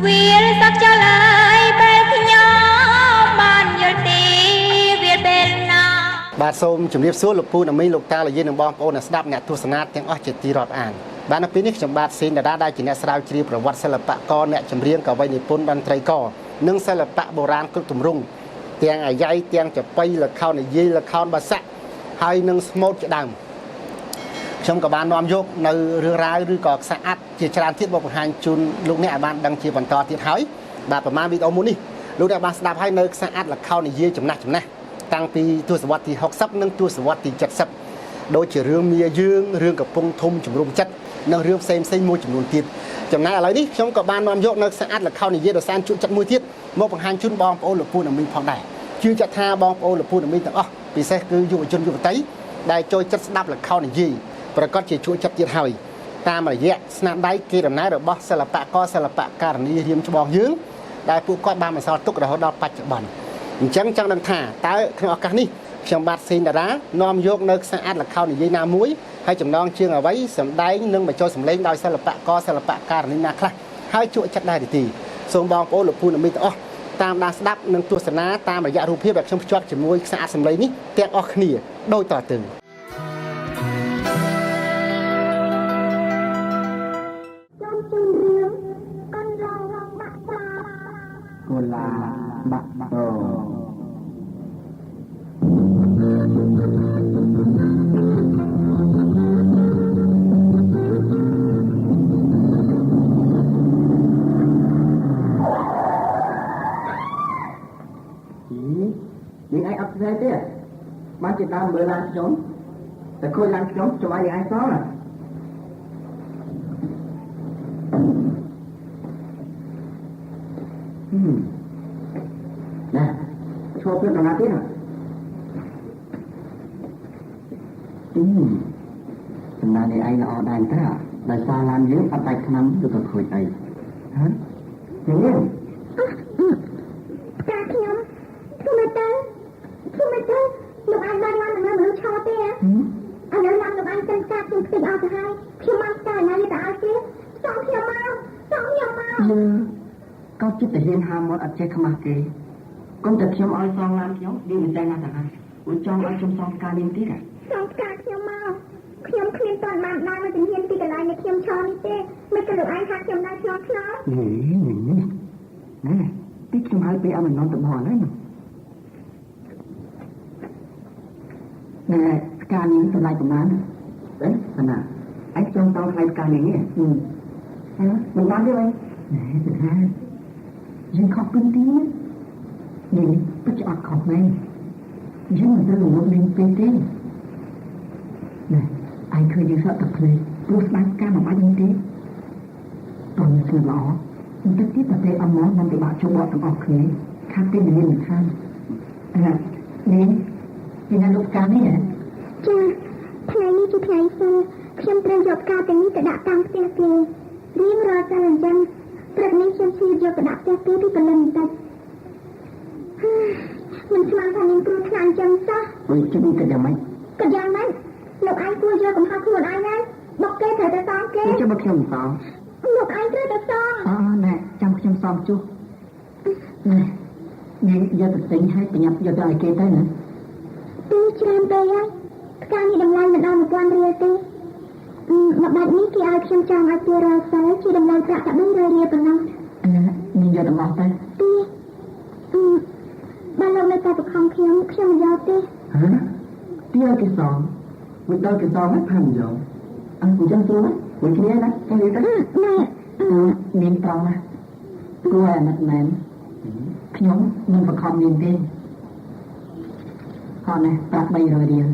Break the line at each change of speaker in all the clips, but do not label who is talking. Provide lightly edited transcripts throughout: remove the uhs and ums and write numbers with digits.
វាលសក់ចោលហើយពេលខ្ញុំបានយល់ទីវាលពេលណា
បាទសូមជម្រាបសួរលោកពូណាមីលោកតាលោកយាយនិងបងប្អូនអ្នកស្ដាប់អ្នកទស្សនាទាំងអស់ជាទីរាប់អានបាទនៅពេលនេះខ្ញុំបាទសេនតារាដែលជាអ្នកស្រាវជ្រាវប្រវត្តិសិល្បករអ្នកចម្រៀងកវីនិពន្ធតន្ត្រីករនិងសិល្បៈបុរាណគ្រប់ទម្រង់ទាំងអាយ៉ៃទាំងចប៉ីល្ខោននិយាយល្ខោនបាសាក់ហើយនិងស្មូតជាដើមខ្ញុំក៏បាននាំយកនៅរឿងរ៉ាវឬក៏ខ្សែអាត់ជាច្រើនទៀតមកបង្ហាញជូនលោកអ្នកឲ្យបានដឹងជាបន្តទៀតហើយបាទប្រហែលវីដេអូមួយនេះលោកអ្នកបានស្ដាប់ហើយនៅខ្សែអាត់ល្ខោននិយាយចំណាស់ចំណាស់តាំងពីទសវត្សរ៍ទី60និងទសវត្សរ៍ទី70ដូចជារឿងមាយើងរឿងកំពង់ធំជំរុំចិត្តនិងរឿងផ្សេងផ្សេងមួយចំនួនទៀតចំណែកឥឡូវនេះខ្ញុំក៏បាននាំយកនៅខ្សែអាត់ល្ខោននិយាយដ៏សែនជក់ចិត្តមួយទៀតមកបង្ហាញជូនបងប្អូនលោកពូនិងមីងផងដែរជឿជាក់ថាបងប្អូនលោកពូនិងមីងទាំងអស់ពិសេសគឺយុវជនយុវតីដែលចូលចិត្តស្ដាប់ល្ខោននិយាយប្រកាសជាជក់ចិត្តទៀតហើយតាមរយៈស្នាដៃគេដំណើររបស់សិល្បករសិល្បករនីរៀមច្បងយើងដែលពួកគាត់បានបន្សល់ទុករហូតដល់បច្ចុប្បន្នអញ្ចឹងចង់ដឹងថាតើក្នុងឱកាសនេះខ្ញុំបាទសេនតារានាំយកនៅខ្សែអាត់ល្ខោននិយាយណាមួយហើយចំណងជើងអ្វីសម្ដែងនិងបញ្ចូលសម្លេងដោយសិល្បករសិល្បករនីណាខ្លះហើយជក់ចិត្តដែរឬទេសូមបងប្អូនលោកពូនិងមីងទាំងអស់តាមដានស្ដាប់និងទស្សនាតាមរយៈរូបភាពដែលខ្ញុំភ្ជាប់ជាមួយខ្សែអាត់សម្លេងនេះទាំងអស់គ្នាដូចតទៅ
សូមជូនរឿងកន្លងបាក់ស្លា
កូឡាបាក់តោ
យើងឯងអត់ស្នេហ៍ទេបានជាដើមមើលឡានខ្ញុំតែខូចឡានខ្ញុំខ្ញុំឲ្យយើងឯងសងណាណែឈប់ព្រឹកដល់ណាទៀតណាសំណានេះឯងល្អដែរតើដោយសារឡានយើងអត់ដាច់ឆ្នាំឬក៏ខូចអីហ៎នេះ
ផ្កាខ្ញុំធ្វើមកទៅធ្វើមកទៅលោកឯងបានឡាននៅមនុស្សឆោទេឥឡូវឡានលោកឯងកិនផ្កាខ្ញុំខ្ទេចអស់ទៅហើយខ្ញុំបានផ្កាណានេះទៅឲ្យគេសងខ្ញុំមកសងខ្ញុំមក
មើលកោចិត្តតែហ៊ានហាមាត់អត់ចេះខ្មាស់គេគុំតែខ្ញុំឲ្យសងឡានខ្ញុំវាមិនចេះណាស់ទៅហើយឧចង់ឲ្យខ្ញុំសងផ្កានេះទៀត
សងផ្កាខ្ញុំមកខ្ញុំគ្មានតន់បានដើរមកជំហានទីកន្លែងដែលខ្ញុំឆោនេះទេមិនក៏លោកឯងថាខ្ញុំដើរឆ្លងឆ្លង
នេះណែតិចខ្ញុំឲ្យពេលឲ្យមិននន់ទៅបោះហើយណែផ្កានេះតម្លៃប្រហែលអេប៉ុណ្ណាឯងចង់តថ្លៃផ្កានេះហ៎មិនបានទេវិញណែទៅថាយើងខុសពីទីនេះពិតជាអត់ខុសមែនយើងមិនត្រូវរំលងពេកទេណែឯងឃើញយើងសក់ទឹកភ្នែកព្រោះស្ដាយផ្កាមួយបាច់នេះទេតោះនេះគឺល្អបន្តិចទៀតប្រទេសអមមិនពិបាកជួបបកទាំងអស់គ្នាខាត់ទេមានមិនខានអឺនេះពីណាលោកផ្កានេះហ៎
ចាថ្ងៃនេះជាថ្ងៃសិលខ្ញុំត្រូវយកផ្កាទាំងនេះទៅដាក់តាមផ្ទះគេរៀងរាល់សិលអញ្ចឹងព្រឹកនេះខ្ញុំឈៀបយកទៅដាក់ផ្ទះគេពីព្រលឹមបន្តិចមិនស្មានថាមានគ្រោះថ្នាក់អញ្ចឹងសោះ
វិញជិះនេះគិតយ៉ាងម៉េច
ក៏យ៉ាងម៉េចលោកឯងគួរយកកំហុសខ្លួនឯងហើយបុកគេត្រូវតែសងគេ
ចាំមកខ្ញុំសង
លោកឯងត្រូវតែសង
អូណែចាំខ្ញុំសងជួសណែនេះយកទៅទិញឲ្យប្រញាប់យកទៅឲ្យគេទៅណា
ទីច្រើនពេកហើយផ្កានេះតម្លៃមិនដល់1000រៀលទេមួយបាច់នេះគេឲ្យខ្ញុំចង់ឲ្យគេរាល់សិលជាតម្លៃប្រាក់តែ300រៀលប៉ុណ្ណោះ
នេះយកទៅមកទៅ
ទីបើលោកនៅតែបង្ខំខ្ញុំខ្ញុំមិនយកទេ
ហ៎ទីឲ្យគេសងមិនដល់គេសងហើយផាំយកអើអញ្ចឹងស្រួលមួយគ្នាណាចាំនិយាយទៅ
ណែ
មានត្រង់ណាគួរឲ្យអាណិតមែនខ្ញុំមិនបង្ខំនាងទេហោះណាប្រាក់300រៀល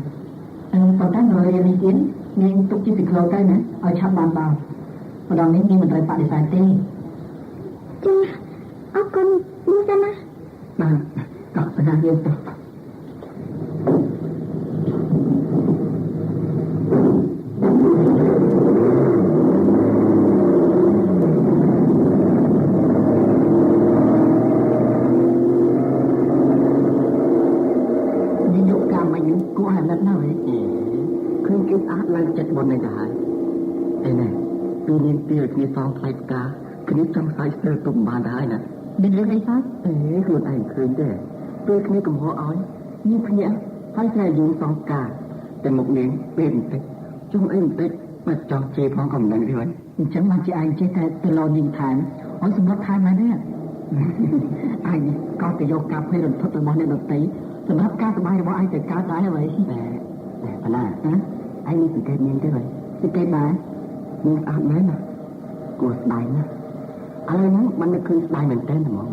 ប៉ុន្តែ100រៀលនេះទៀតនាងទុកជាពីក្លូទៅណាឲ្យឆាប់បានបោម្ដងនេះនាងមិនត្រូវបដិសេធទេ
ចាអរគុណនេះសិនណា
បាទកក់បណ្ណាយើងទៅនេះយកកម្មមកយើងគួរអាណិតណាស់ហ៎ឃើញគេស្អាតឡើងចិត្តមុននេះទៅហើយអីណែពីនាងទីឲ្យគ្នាសងថ្លៃផ្កា គ្នាចង់សាយស្ទើរទុំបានទៅហើយណា
មានរឿងអីសោះ
អេខ្លួនឯងឃើញទេពេលគ្នាកំហឲ្យញៀភ្ញាក់ហើយស្រែយើងសងការតែមុខនាងពេលបន្តិចចង់អីបន្តិចមិនចង់ជេរផងក៏មិនដឹងទេវិញ
អញ្ចឹងបានជាឯងចេះតែទៅលោញៀងថែមឲ្យសម្រាប់ថែមហ្នឹងទេឯងក៏ទៅយកការភ័យរន្ធត់របស់អ្នកដទៃសម្រាប់ការសប្បាយរបស់ឯងទៅកើតដែរអ្វី
តែប៉ាណាឯងមានសង្កេតនាងទេវិញ
សង្កេតដែរ
នាងស្អាតមែនណាគួរស្ដាយណាស់ឥឡូវហ្នឹងមិននឹកឃើញស្ដាយមែនទែនហ្មង
ឯង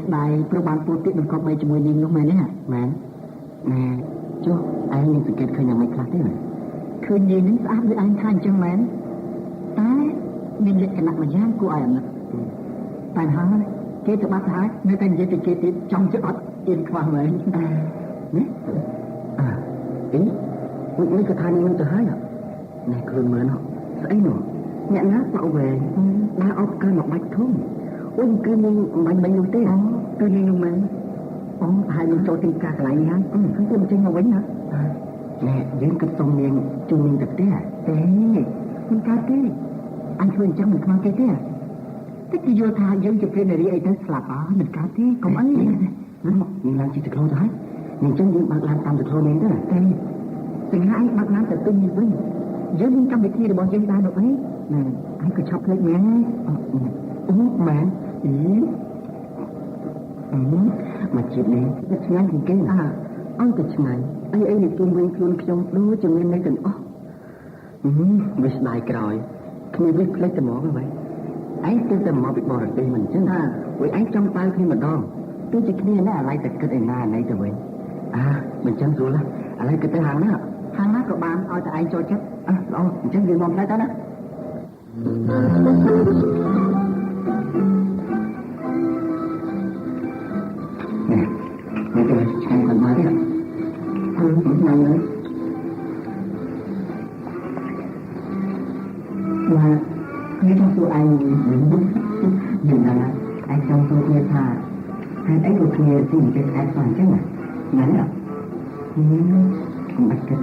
ស្ដាយព្រោះបានពោលទៀតមិនគប្បីជាមួយនាងនោះមែនទេ
មែនណែចុះឯងមានសង្កេតឃើញយ៉ាងម៉េចខ្លះទេមែន
ឃើញនាងនឹងស្អាតដូចឯងថាអញ្ចឹងមែនតែមានលក្ខណៈមួយយ៉ាងគួរឲ្យអាណិតតែហើយគេទៅបាត់ហើយនៅតែនិយាយពីគេទៀតចង់ជិះអត់អៀនខ្វះមែន
នេះអើអីមួយនេះក៏ថានាងទៅហើយណែខ្លួនមើលនោះស្អីនោះអ្នកណាបក់វែងដើរអបកើមកបាច់ធំអូយគឺនាងបាញ់បាញ់នោះទេគឺនាងនោះមែន
អូហើយនឹងចូលទីការកន្លែងនេះហើយខ្ញុំទៅចេញមកវិញណា
ណែយើងគិតសុំនាងជូននាងទៅផ្ទះ
ទេមិនកើតទេអញធ្វើអញ្ចឹងមិនខ្មាស់គេទេតែគេយល់ថាយើងជាព្រាននារីអីទៅស្លាប់ហើយមិនកើតទេកុំអី
នាងឡើងជិះទៅខ្លួនទៅហើយអញ្ចឹងយើងបើកឡានតាមទៅខ្លួននាងទៅ
ទេសង្ហាឯងបើកឡានទៅទិញនេះវិញយើងមានកម្មវិធីរបស់យើងដែរនោះអីណែឯងក៏ឆាប់ភ្លេចមែន
អូមែនអីមកជាតិនេះវាឆ្ងាញ់ជាងគេណាអើក៏ឆ្ងាញ់អីអីនេះជុំវិញខ្លួនខ្ញុំដូចជាមានន័យទាំងអស់វាស្ដាយក្រោយគ្នាវាភ្លេចតែមកហ្នឹងឯងទៅតែមកពីបរទេសមិនអញ្ចឹងវិញឯងចង់ប៉ាវគ្នាម្ដងទោះជាគ្នាណាអាឡ័យតែគិតឯណាណីទៅវិញអាមិនចឹងស្រួលណាអាឡ័យគិតទៅហាងណា
ហាងណាក៏បានឲ្យតែឯងចូលចិត្ត
អ่ะល្អអញ្ចឹងយើងមកផ្លែទៅណានេះនេះទៅឆ្ងាញ់គាត់មកទេ
អឺឆ្ងាញ់ហើយបាទនេះចង់សួរឯង
យ៉ាងណាឯងចង់សួរគ្នាថាហេតុអីក៏គ្នាទីមិនចេះក្អែកសោះអញ្ចឹងណាមែនទេខ្ញុំបាច់គិត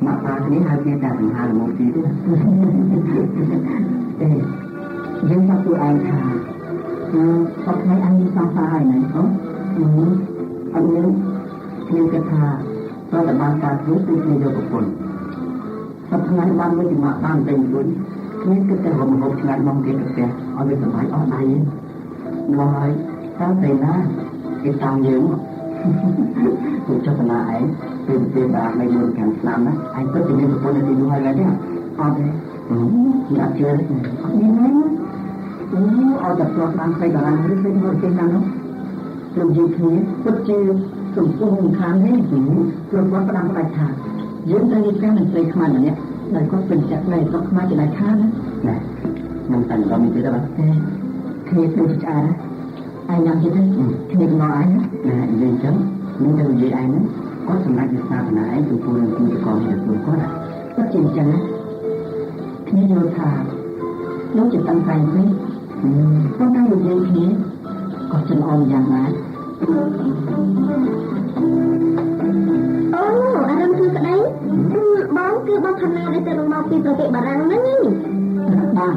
មកប៉ាគ្នាហើយគ្នាតែបញ្ហាល្មមទីទេ
ទេយើងចង់សួរឯងថាសប្តាហ៍ឯងមានសង្សារហើយណា
អូអត់មានខ្ញុំគិតថាតើតើបានការធ្វើគឺគ្នាយកប្រពន្ធសប្តាហ៍បានមួយចំណាក់បានតែមួយគ្នាគិតតែរំហូបឆ្ងាញ់មកគេទៅផ្ទះឲ្យវាសុបាយអស់ដៃម្ល៉េះហើយតើទៅណាគេតាមយើងពួកចតនាឯងពេលពេលបានមិនមុនខាងស្នាមណាឯងពិតជាមានប្រពន្ធនៅទីនោះហើយមែនទេ
អត់ទេ
អត់ជឿទេ
អត់មានទេអូឲ្យតែធ្លាប់បានស្រីបារាំងឬស្រីបរទេសណានោះលោកនិយាយគ្នាពិតជាសំពុះមិនខានទេព្រោះគាត់ផ្ដាំផ្ដាច់ថាយើងត្រូវរៀបការនឹងស្រីខ្មែរម្នាក់ដែលគាត់ពេញចិត្តនៅស្រុកខ្មែរជាដាច់ខាតណា
ណែខ្ញុំតែដល់មានទៀតទេបាទ
ទេគ្នាដូចជាឆ្អែតឯងញ៉ាំទៀតទេគ្នាកំណត់ឯង
ណែនិយាយអញ្ចឹងនឹងទៅនិយាយឯងហ្នឹងគាត់សម្រាប់វាស្ថាបនាឯងចំពោះនឹងគូតកងនេះខ្លួនគាត់
ពិតជាអញ្ចឹងណាគ្នាយល់ថាលោកជាតាំងតែងពេកប៉ុន្តែនិយាយគ្នាក៏ចិនអមយ៉ាងដែរ
អូអារម្មណ៍គឺស្ដីបងគឺបងខណាដែលទៅមកពីប្រទេសបារាំងហ្នឹង
បាទ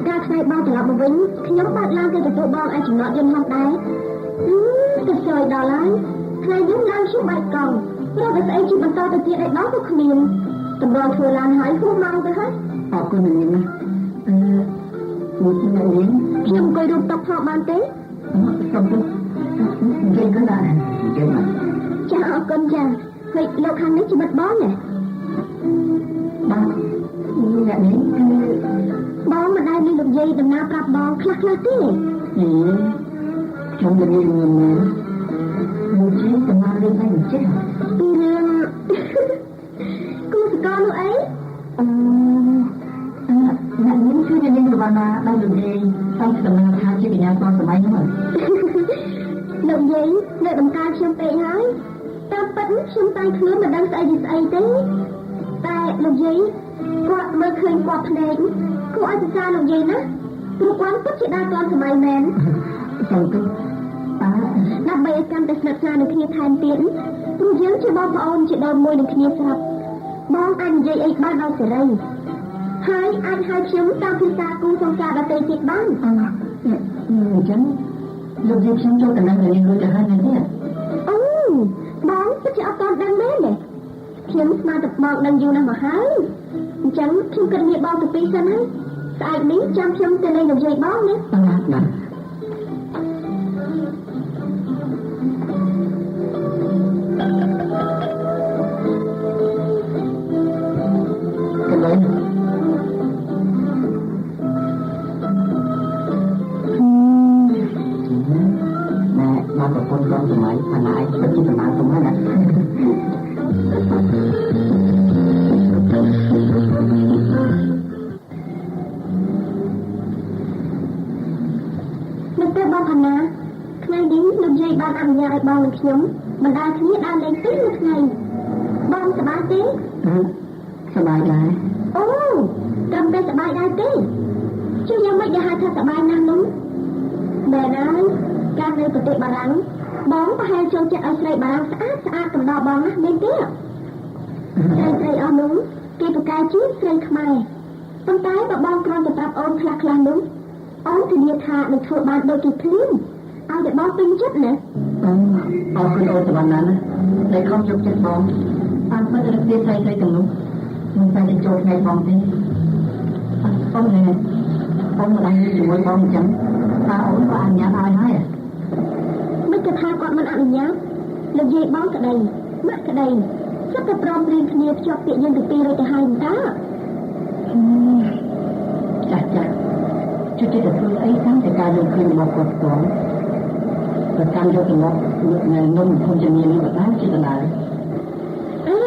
កាលថ្ងៃបងត្រឡប់មកវិញខ្ញុំបើកឡានទៅទទួលបងឲ្យចំណតយន្តហោះដែរទៅសយដល់ហើយថ្ងៃនេះឡើងខ្ញុំបែកកង់ព្រោះវាស្អីជិះបន្តទៅទៀតឲ្យដល់ក៏គ្មានតម្រង់ធ្វើឡានហើយហួសម៉ោងទៅហើយ
អរគុណនាងណាអឺមួយអ្នកនាង
ខ្ញុំអង្គុយរូបតុផងបានទេ
សុំទោសនិយាយក៏ដែរ
និយាយមក
ចាអរគុណចាហើយលោកខាងនេះជីវិតបងណា
បាទអ្នកនាងគឺ
បងមិនដែលមានលោកយាយដំណើរប្រាប់បងខ្លះខ្លះទេ
អីខ្ញុំនិយាយងងមួយជាដំណើររឿងអីចេះ
ពីរឿងគូសកលនោះអី
អឺអ្នកនាងគឺអ្នកនាងរវណ្ណាដែលលោកយាយតែដំណើរថាជាកញ្ញាតសម័យនោះ
លោកយាយនៅដំការខ្ញុំពេកហើយតាមពិតខ្ញុំតែខ្លួនមិនដឹងស្អីជាស្អីទេតែលោកយាយគាត់មើលឃើញគាត់ភ្នែកគួរឲ្យសរសើរលោកយាយណាព្រោះគាត់ពិតជាដើរទាន់សម័យមែន
សូមទោសតើ
ដើម្បីឲ្យកាន់តែស្និទ្ធស្នាលនឹងគ្នាថែមទៀតព្រោះយើងជាបងប្អូនជាដូនមួយនឹងគ្នាស្រាប់បងអាចនិយាយអីបានដល់សេរីហើយអាចហៅខ្ញុំតាមភាសាគូសង្សារដទៃទៀតបាន
អញ្ចឹងលោកយាយខ្ញុំចូលតំណែងនាងរួចទៅហើយមែនទេ
អូបងពិតជាអត់ទាន់ដឹងមែនទេខ្ញុំស្មានតែបងដឹងយូរណាស់មកហើយអញ្ចឹងខ្ញុំគិតងាកបងទៅពីសិនហើយស្អែកនេះចាំខ្ញុំទៅលេងលោកយាយបងណា
បាទ
បងនិងខ្ញុំបណ្ដាគ្នាដើរលេងពេញមួយថ្ងៃបងសប្បាយទេ
សប្បាយដែរ
អូត្រឹមតែសប្បាយដែរទេជួយយ៉ាងម៉េចដែលហៅថាសប្បាយណាស់នោះមែនហើយកាលនៅប្រទេសបារាំងបងប្រហែលចូលចិត្តឲ្យស្រីបារាំងស្អាតស្អាតកំដរបងណាស់មែនទេស្រីស្រីអស់នោះគេពូកែជាងស្រីខ្មែរប៉ុន្តែបើបងគ្រាន់តែប្រាប់អូនខ្លះខ្លះនោះអូនធានាថានឹងធ្វើបានដូចគេភ្លាមឲ្យតែបងពេញចិត្តណា
អរគុណអូនសវណ្ណាណាដែលខំយកចិត្តបងតាមពិតរឹកទៀតស្រីស្រីទាំងនោះមិនតែចូលថ្ងៃបងទេអូនណែបងមិនដឹងជាមួយបងអញ្ចឹងតើអូនក៏អនុញ្ញាតឲ្យហើយ
មិនទៅថាគាត់មិនអនុញ្ញាតលោកយាយបងក្តីម៉ាក់ក្តីសុទ្ធតែព្រមព្រៀងគ្នាភ្ជាប់ពាក្យយើងទាំងពីររួចទៅហើយតើ
ចាស់ចាស់ជួយចិត្តធ្វើអីតាំងតែការយកឃើញរបស់គាត់ផ្ទាល់ប្រកាន់យកទៅមកនៅនំធំជំនាញនេះក៏ដែរជាដដែល
អឺ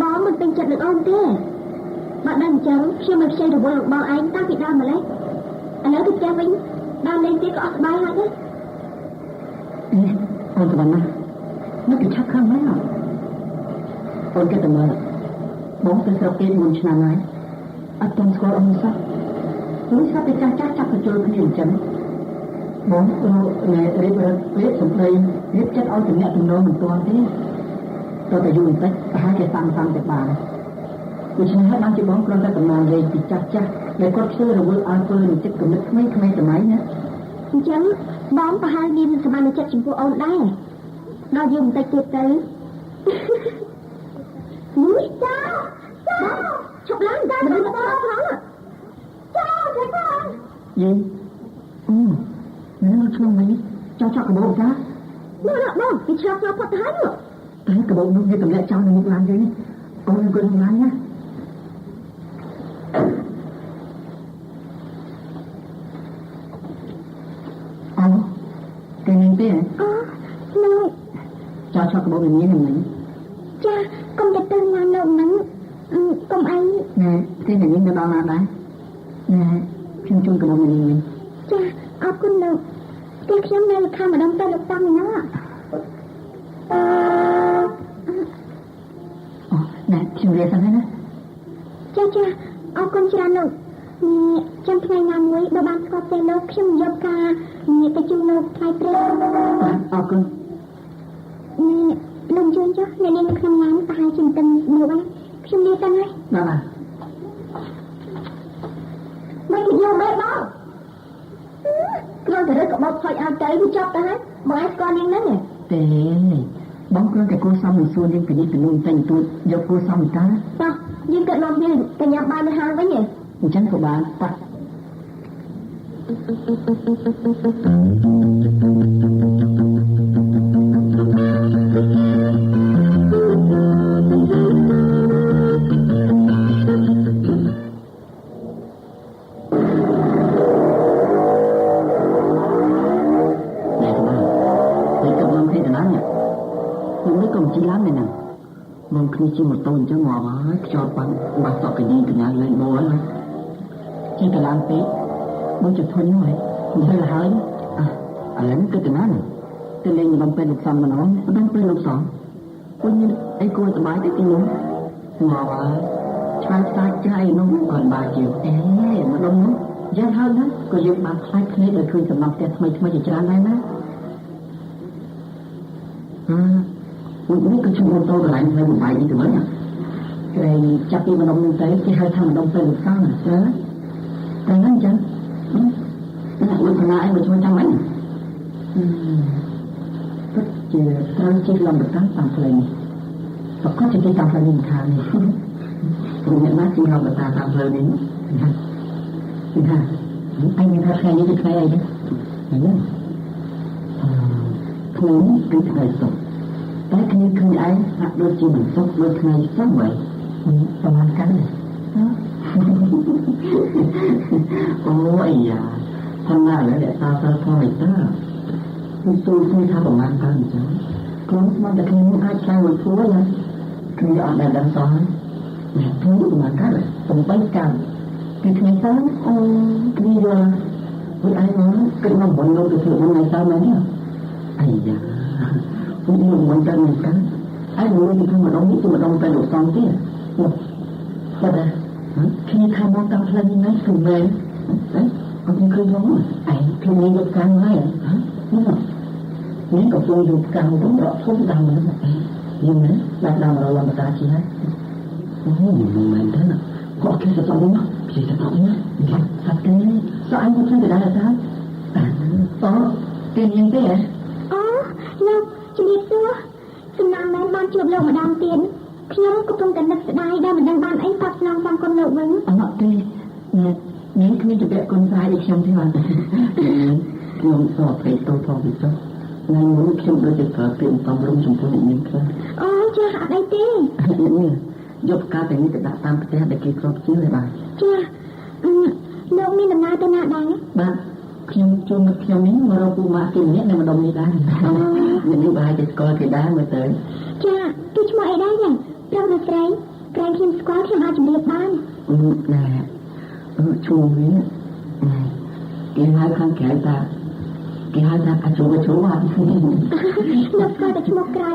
បងមិនពេញចិត្តនឹងអូនទេបើដឹងអញ្ចឹងខ្ញុំមិនខ្ចីរវល់នឹងបងឯងតាំងពីដើមម្ល៉េះឥឡូវទៅផ្ទះវិញដើរលេងទៀតក៏អស់សប្បាយហើយដែរ
អូនសវណ្ណានឹកទៅឆាប់ខាងម៉េចអូនគិតតែមើលបងទៅស្រុកគេ4ឆ្នាំហើយអត់ទាន់ស្គាល់អូនសោះអូនសោះតែចាស់ចាស់ចាប់បញ្ចូលគ្នាអញ្ចឹងបងរៀបរៀបសម្ដីរៀបចិត្តឲ្យតំណាក់តំណងមិនទាន់ទេតើតែយូរបន្តិចប្រហែលជាសាំសាំទៅបានដូច្នេះហើយបានជាបងគ្រាន់តែតំណាងលេងពីចាស់ចាស់ដែលគាត់ធ្វើរវល់ឲ្យធ្វើនឹងចិត្តគំនិតក្មេងៗសម័យណា
អញ្ចឹងបងប្រហែលមានសមានចិត្តចំពោះអូនដែរដល់យូរបន្តិចទៀតទៅនេះចាចាជប់ឡើងចាមិនបងផងចាចាបង
យីអូនៅក្នុងនេះចោលចោលកបោកតា
នោះបងវាឆ្លងចូលផុតទៅហើយនោះ
តែកបោកនោះវាទម្លាក់ចោលនៅមុខឡានយើងនេះអូនអង្គុយក្នុងឡានណាអូគេនឹងទេ
អូលោក
ចោលចោលកបោកនេះហ្នឹងមិញ
ចាកុំទៅទៅឡានលោកហ្នឹងកុំអី
ណែផ្ទះនេះនៅដល់ណាដែរណែខ្ញុំជូនកបោកនេះវិញ
ចាអរគុណលោកផ្ទះខ្ញុំនៅខាងម្ដុំទៅលោកតាំងណា
អូណែខ្ញុំលាសិនហើយណា
ចាចាអរគុណច្រើនលោកនេះចាំថ្ងៃណាមួយបើបានស្គាល់ផ្ទះលោកខ្ញុំយកការនេះទៅជូនលោកថ្លៃព្រេង
អរគុណ
នេះលោកជួយចុះអ្នកនាងនៅក្នុងឡានប្រហែលជាមិនទាន់មកហើយខ្ញុំលាសិនហើយ
បាទ
មិនយកមែនបងគ្រាន់តែរើសកបោកផុចឲ្យទៅវាចប់ទៅហើយបងឯងស្គាល់នាងហ្នឹង
ទេបងគ្រាន់តែគួរសមនឹងសួរនាងពីនេះពីនោះតែទួចយកគួរសមតា
តោះយើងគិតនាំគ្នាទៅញ៉ាំបាយនៅហាងវិញ
អញ្ចឹងក៏បានតោះ គ្នាជិះម៉ូតូអញ្ចឹងងាប់ហើយខ្យល់បាំងបាសក់កញីកញ្ញាលេងបោហើយជិះទៅឡើងពេកបងจะធុញហើយមិនទៅហើយឥឡូវគិតទៅណាទៅលេងម្ដុំពេលលោកសំម្ដងម្ដុំពេលលោកសំពួកមានអីគួរសប្បាយទៅទីនោះងាប់ហើយឆ្លើយសាច់ចាយនោះគាត់បាយជាងអេម្ដុំនោះយ៉ាងហើយណាក៏យើងបានខ្លាចភ្នែកដោយឃើញសំណង់ផ្ទះថ្មីថ្មីជាច្រើនដែរណាពួកនេះក៏ជិះម៉ូតូកន្លែងផ្លូវបំបាយនេះទៅវិញក្រែងចាប់ពីម្ដុំនោះទៅគេហៅថាម្ដុំពេលលោកសំត្រូវត្រូវហ្នឹងអញ្ចឹងណាអួត ផណាឯងមកជួយចាំអញពិតជាត្រូវជិះលំបតាតាមផ្លូវនេះប្រកាសជាតាមផ្លូវនេះមិនខាននេះព្រោះអ្នកណាជិះលំបតាតាមផ្លូវនេះណាណាអញមានថាថ្ងៃនេះជាថ្ងៃអីទេហ្នឹងថ្ងៃនេះគឺថ្ងៃសុក្រតែគ្នាឃើញឯងហាក់ដូចជាមិនសុខដូចថ្ងៃសោះហើយប្រហែលកាន់អូអាយ៉ាធម្មតាឥឡូវអ្នកតាសិលផងឯតាគឺទូគឺថាប្រហែលកាន់អញ្ចឹងខ្លួនស្មានតែគ្នាអាចឆ្លើយមួយភួរណាគ្នាអត់ដែលដឹងសោះហើយអ្នកភួរប្រហែលកាន់8កាន់គឺថ្ងៃសៅរ៍អូគ្នាយល់វិញឯងមកគិតមកមុនលោកទៅធ្វើមុនថ្ងៃសៅរ៍មែនទេអាយ៉ាពួកលោកមិនទៅមិនកាន់ឯងមួយទៅធ្វើម្ដងនេះគឺម្ដងតែលោកសងទៀតបាត់ដែរគ្នាថាមកតាមផ្លូវនេះណាគឺមែនអត់ឃើញមកឯងខ្លួននេះយកកាំងហើយនេះកំពុងយកកាំងទៅរកធំដើមហ្នឹងយល់ទេដាក់ដើមរលំតាជីហើយអូមិនមែនទេណាក៏គេទៅទៅមកគេទៅទៅណាសាត់គេសោះឯងមកជួយទៅដែរតាអូគេញ៉ាំទេ
អូលោកជំរាបសួរសំណាងមែនបានជួបលោកម្ដងទៀតខ្ញុំកំពុងតែនឹកស្ដាយដែលមិនដឹងបានអីតបស្នងសងគុណលោកវិញ
អត់ទេនេះគ្មានជំពាក់គុណស្រ័យដូចខ្ញុំទេបាទខ្ញុំសូមអភ័យទោសផងពីចុះថ្ងៃមុនខ្ញុំដូចជាប្រើពាក្យបំរុងចំពោះអ្នកនាងខ្លះ
អូចាអត់អីទេ
អ្នកនាងយកផ្កាទាំងនេះទៅដាក់តាមផ្ទះដែលគេធ្លាប់ជឿហើយបាទ
ចាលោកមានដំណើរទៅណាដែរ
បាទខ្ញុំជួបមិត្តខ្ញុំនេះមករកពូម៉ាគេម្នាក់នៅម្ដុំនេះដែរអ្នកនេះប្រហែលជាស្គាល់គេដែរមើលទៅ
ចាគេឈ្មោះអីដែរចាប្រុសឬស្រីក្រែងខ្ញុំស្គាល់ខ្ញុំអាចជម្រាបបាន
ណែឈ្មោះវាគេហៅខាងក្រៅថាគេហៅថាអាចូអាចូបាទ
លោកស្គាល់តែឈ្មោះក្រៅ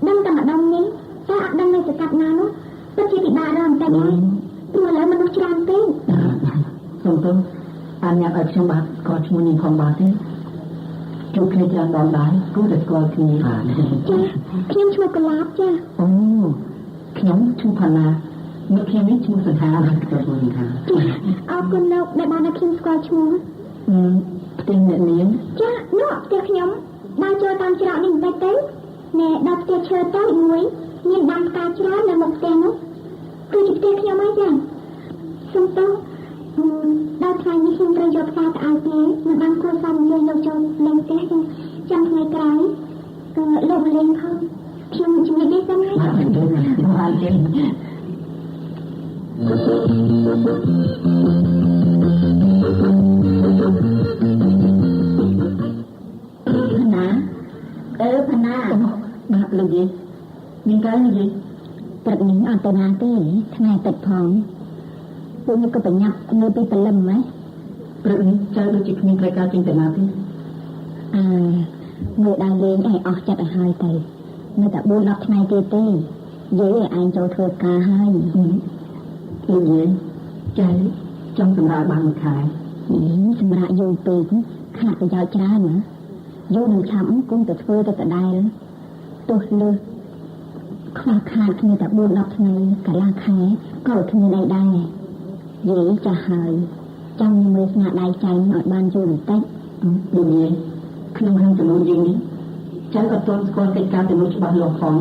ដឹងតែម្ដុំនេះតែអត់ដឹងនៅសង្កាត់ណានោះពិតជាពិបាករកបន្តិចហើយព្រោះឥឡូវមនុស្សច្រើនពេក
សូមទោសអនុញ្ញាតឲ្យខ្ញុំបាទស្គាល់ឈ្មោះនេះផងបាទទេជួបគ្នាច្រើនដងដែរគួរតែស្គាល់គ្នាបាទ
ចាខ្ញុំឈ្មោះកលាបចា
អូខ្ញុំឈ្មោះផាណាមិត្តខ្ញុំនេះឈ្មោះសង្ហាបាទខ្ញុំឈ្មោះសង្ហា
អរគុណលោកដែលបានឲ្យខ្ញុំស្គាល់ឈ្មោះ
ផ្ទះអ្នកនាង
ចានោះផ្ទះខ្ញុំដើរចូលតាមច្រកនេះបន្តិចទៅណែដល់ផ្ទះឈើតូចមួយមានដាំផ្កាច្រើននៅមុខផ្ទះនោះគឺជាផ្ទះខ្ញុំហើយចាសូមទោសដល់ថ្ងៃនេះខ្ញុំត្រូវយកផ្កាទៅឲ្យគេមិនបានគួរសមនិយាយលោកចូលលេងផ្ទះចាំថ្ងៃក្រោយក៏លោកមកលេងផងខ្ញុំជំរាបលាសិនហើយ
បាទទេ
ផណាផណា
បាទលោកយាយមានការនិយាយ
ព្រឹកនេះអត់ទៅណាទេថ្ងៃទឹកផងពួកខ្ញុំក៏ប្រញាប់នៅពីព្រលឹមហ៎
ព្រឹកនេះចៅដូចជាគ្មានត្រូវការចេញទៅណាទេ
អើមើលដើរលេងឲ្យអស់ចិត្តឲ្យហើយទៅនៅតែ4 10ថ្ងៃទៀតទេយាយឲ្យឯងចូលធ្វើការហើយ
លោកយាយចៅចង់សម្រាប់បានមួយខែ
សម្រាប់យូរពេកខាតប្រយោជន៍ច្រើនណាយូរនឹងឆាប់គង់តែធ្វើទៅដដែលទោះលើសខ្វះខាតគ្នាតែ4 10ថ្ងៃកន្លះខែក៏គ្មានអីដែរយាយចាស់ហើយចង់មើលស្នាដៃចៅឲ្យបានយូរបន្តិច
លោកយាយក្នុងហាងចំនួនយើងនេះចៅអត់ទាន់ស្គាល់កិច្ចការទាំងនោះច្បាស់លាស់ផង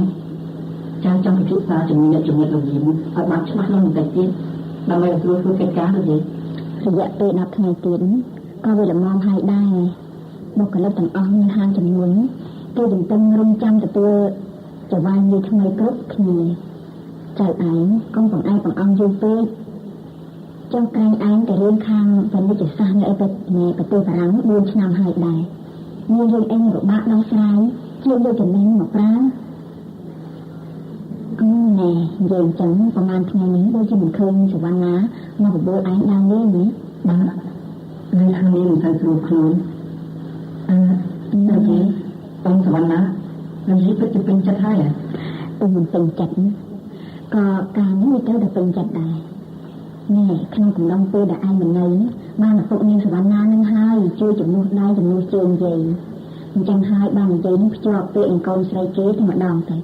ចៅចង់ពិភាក្សាជាមួយអ្នកជំនាញលោកយាយឲ្យបានច្បាស់លាស់បន្តិចទៀតដើម្បីឲ្យស្រួលធ្វើកិច្ចការលោកយាយ
រយៈពេល10ថ្ងៃទៀតក៏វាល្មមហើយដែរបុគ្គលិកទាំងអស់នៅហាងចំនួនគេទន្ទឹងរង់ចាំទទួលចៅហ្វាយនាយថ្មីគ្រប់គ្នាចៅឯងកុំបង្អែបង្អង់យូរពេកចង់ក្រែងឯងទៅរៀនខាងពាណិជ្ជសាស្ត្រនៅប្រទេសបារាំង4ឆ្នាំហើយដែរមានរឿងអីពិបាកដោះស្រាយជាងយកចំណេញមកប្រើអូណែនិយាយចឹងប្រហែលថ្ងៃនេះដូចជាមិនឃើញសវណ្ណាមកបបួលឯងដើរលេងនេះ
បាទនៅខាងនេះមិនសូវស្រួលខ្លួនអឺនិយាយបងសវណ្ណានិយាយពិតជាពេញចិត្តហើយ
អូមិនពេញចិត្តក៏ការនេះវាត្រូវតែពេញចិត្តដែរនេះក្នុងកំឡុងពេលដែលឯងមិននៅបានឪពុកនាងសវណ្ណានឹងហើយជួយជំនួសដៃជំនួសជើងយាយអញ្ចឹងហើយបាននិយាយនឹងភ្ជាប់ពាក្យនឹងកូនស្រីគេតែម្ដងទៅ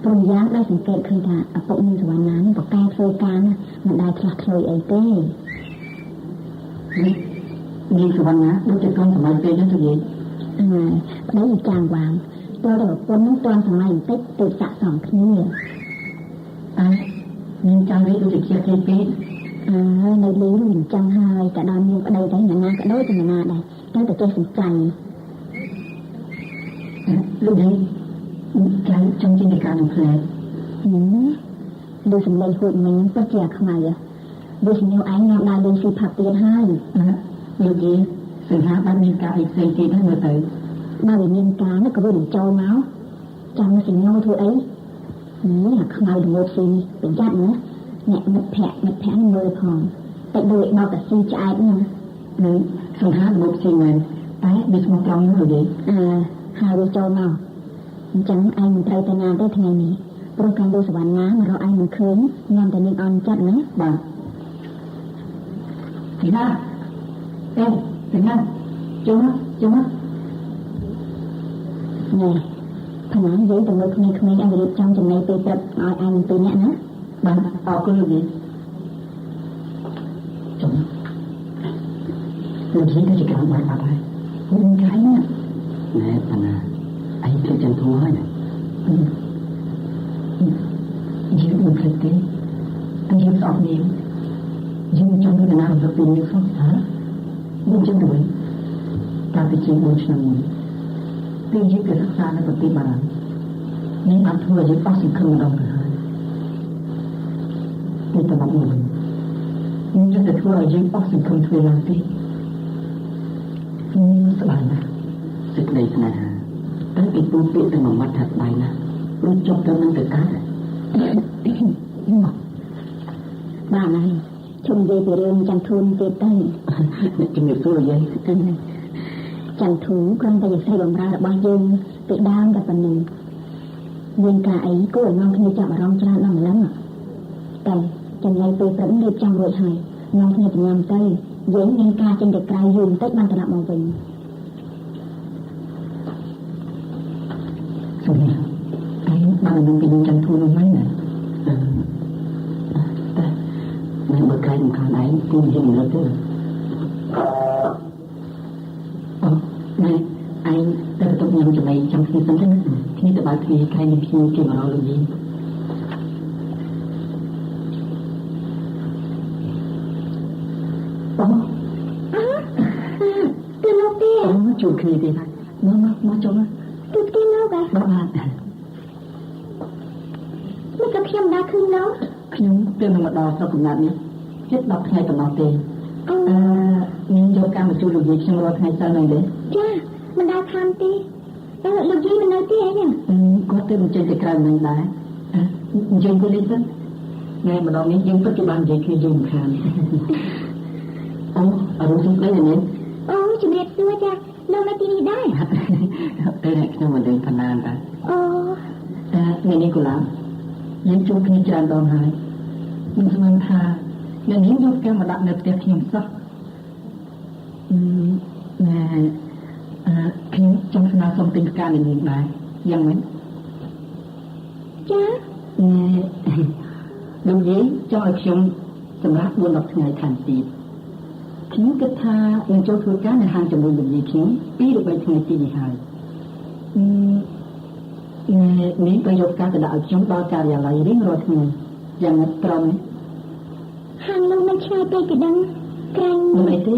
ព្រោះយ៉ាងដែលសង្កេតឃើញថាឪពុកនាងសវណ្ណានឹងប្រកែកធ្វើការណាមិនដែលឆ្លាស់ឆ្លួយអីទេ
នាងសវណ្ណាដូចជាទាន់សម័យពេកហ្នឹងទៅយាយ
ប្តីចាងវាងតើប្រពន្ធនឹងទាន់សម័យបន្តិចទើបស័ក្តិសមគ្នា
អើនាងចាំវិញដូចជាគេពេក
នៅលីនឹងអញ្ចឹងហើយតែដល់មានប្តីទៅណាណាក៏ដូចជាណាដែរតែតែចេះសំចៃ
លោកយាយចៅចង់ចេញទៅការនឹងផ្លែ
ដូចសម្លេងហួចមិញពិតជាអាខ្មៅដូចញោឯងនាំដើរលេងស៊ីផាប់ទៀតហើយ
លោកយាយសង្ហាបានមានការអីផ្សេងទៀតហ្នឹងមើលទៅ
បើវាមានការនោះក៏វានឹងចូលមកចាំសញ្ញោធ្វើអីនេះអាខ្មៅល្ងើស៊ីប្រយ័ត្នណាអ្នកមិត្តភ័ក្តិមិត្តភ័ក្តិមើលផងតែដូចមកតែស៊ីឆ្អែតហ្នឹង
នឹងសង្ហាល្ងើស៊ីមែនតែវាស្មោះត្រង់នោះលោកយាយ
ហើយវាចូលមកអញ្ចឹងឯងមិនត្រូវទៅណាទេថ្ងៃនេះព្រោះកាលលោកសវណ្ណាមករកឯងមិនឃើញញ៉ាំតែនាងអន់ចិត្តណា
បាទទីណាអេទីណាចូលមកចូលមក
នេះផណានិយាយទៅមើលក្មេងៗឲ្យរៀបចំចំណីពេលព្រឹកឲ្យឯងពីរនាក់ណា
បាទអរគុណលោកយាយចូលលោកយាយទៅជាក្រំបាយបាត់ហើយមានកាយណា
ណែផណាឯងភ្លេចចន្ទធូហើយណា
យើងមិនភ្លេចទេតែយើងស្អប់នាងយើងចង់មានណារំលឹកពីនាងសោះហ៎មិនចឹងទៅវិញកាលពីជាង4ឆ្នាំមុនពេលយើងទៅសិក្សានៅប្រទេសបារាំងនាងបានធ្វើឲ្យយើងអស់សង្ឃឹមម្ដងទៅហើយពេលត្រឡប់មកវិញនាងจะធ្វើឲ្យយើងអស់សង្ឃឹមធ្វើឡើងទេនាងស្ដាយណាស់
សេចក្តីស្នេហាតែពីពូពាក្យតែមួយម៉ាត់ថាស្ដាយណាស់រួចចប់ទៅនឹងទៅកើត
បាទហើយជុំនិយាយពីរឿងចន្ទធូនទៀតទៅ
ជំរាបសួរលោកយាយ
ចន្ទធូគ្រាន់តែជាស្រីបម្រើរបស់យើងពីដើមតែប៉ុណ្្នឹងយើងការអីគួរឲ្យនាំគ្នាចាប់អារម្មណ៍ច្រើនដល់ម្លឹងតែចំណៃពេលព្រឹករៀបចំរួចហើយនាំគ្នាទៅញ៉ាំទៅយើងមានការចេញទៅក្រៅយូរបន្តិចបានត្រឡប់មកវិញ
សុំឯងបាននឹងពីចន្ទធូនោះមែនណា
តែនៅបើក្រែងមិនខានឯងទីមិនហ៊ានរត់ទេ
អូណែឯងទៅទៅញ៉ាំចំណីចាំគ្នាសិនទៅណាគ្នាទៅបើកទ្វារក្រែងមានភ្ញៀវគេមករកលោកយាយអូ
គឺលោកទេ
អូជួបគ្នាទេបាទមកមកមកចូលមក
គឺផ្ទះលោកហ៎
បាទបាទ
មិនក៏ខ្ញុំដែរឃើញលោក
ខ្ញុំទើបនឹងមកដល់ស្រុកកំណើតនេះជិត10ថ្ងៃប៉ុណ្ណោះទេនាងយកកម្មជួយលោកយាយខ្ញុំរាល់ថ្ងៃសៅរ៍ហ្នឹងទេ
ចាមិនដែលខានទេលោកយាយមិននៅទេអីហ្នឹង
គាត់ទើបចេញទៅក្រៅនឹងដែរអញ្ជើញគាត់លេងទៅថ្ងៃម្ដងនេះយើងពិតជាបាននិយាយគ្នាយូរមិនខាន
អូអរុណសុំស្ដីណានាង
អូជំរាបសួរចាលោកនៅទីនេះដែរ
ទេអ្នកខ្ញុំមិនលេងផណានតា
អូ
ថ្ងៃនេះកូឡាយើងជួបគ្នាច្រើនដងហើយមិនស្មានថាអ្នកនាងយកផ្កាមកដាក់នៅផ្ទះខ្ញុំសោះណែខ្ញុំចង់ស្នើសុំទិញផ្កាអ្នកនាងដែរយ៉ាងម៉េច
ចា
ណែលោកយាយចង់ឲ្យខ្ញុំសម្រាប់4-10ថ្ងៃថែមទៀតខ្ញុំគិតថានឹងចូលធ្វើការនៅហាងជាមួយលោកយាយខ្ញុំ2ឬ3ថ្ងៃទៀតនេះហើយណែនាងក៏យកផ្កាទៅដាក់ឲ្យខ្ញុំដល់ការិយាល័យរៀងរាល់ថ្ងៃយ៉ាងណាត្រង់
ហាងលោកមិនឆ្ងាយពេកពីដឹងក្រែង
មិនអីទេ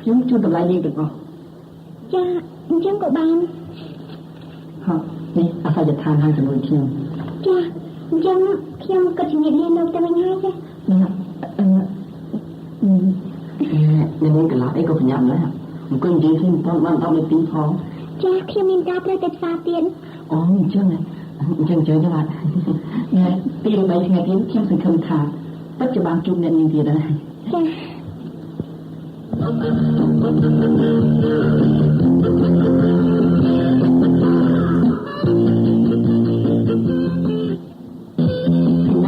ខ្ញុំជូនតម្លៃនាងទាំងអស់
ចាអញ្ចឹងក៏បាន
ហ៎នេះអាសយដ្ឋានហាងជាមួយខ្ញុំ
ចាអញ្ចឹងខ្ញុំក៏ជំរាបលាលោកទៅវិញហើយចា
បាទ
អ្នកនាងកន្លះអីក៏ប្រញាប់ដែរអង្គុយនិយាយគ្នាមិនទាន់បាន10នាទីផង
ចាខ្ញុំមានការត្រូវទៅផ្សារទៀត
អូអញ្ចឹងអញ្ចឹងជើងទៅបាទ
ណែ2 ឬ3ថ្ងៃទៀតខ្ញុំសង្ឃឹមថាពិតជាបានជួបអ្នកនាងទៀតហើយ
ចាណ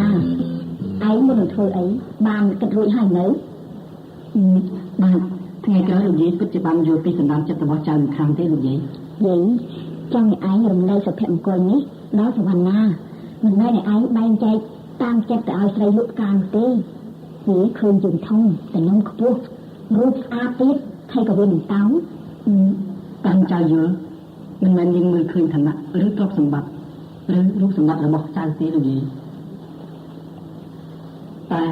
ាឯងមិនធ្វើអីបានគិតរួចហើយនៅ
បាទថ្ងៃក្រោយលោកយាយពិតជាបានយល់ពីសម្ដានចិត្តរបស់ចៅមិនខាំទេលោកយាយ
យាយចង់ឲ្យឯងរំលែកសុភមង្គលនេះដល់សវណ្ណាមិនមែនឲ្យឯងបែងចែកតាមចិត្តទៅឲ្យស្រីលក់ផ្កានោះទេវាឃើញយើងធំតំណងខ្ពស់រូបស្អាតទៀត ហើយក៏វាមិនតោង
តាមចៅយល់មិនមែនយើងមើលឃើញឋានៈឬទ្រព្យសម្បត្តិឬរូបសម្បត្តិរបស់ចៅទេលោកយាយតែ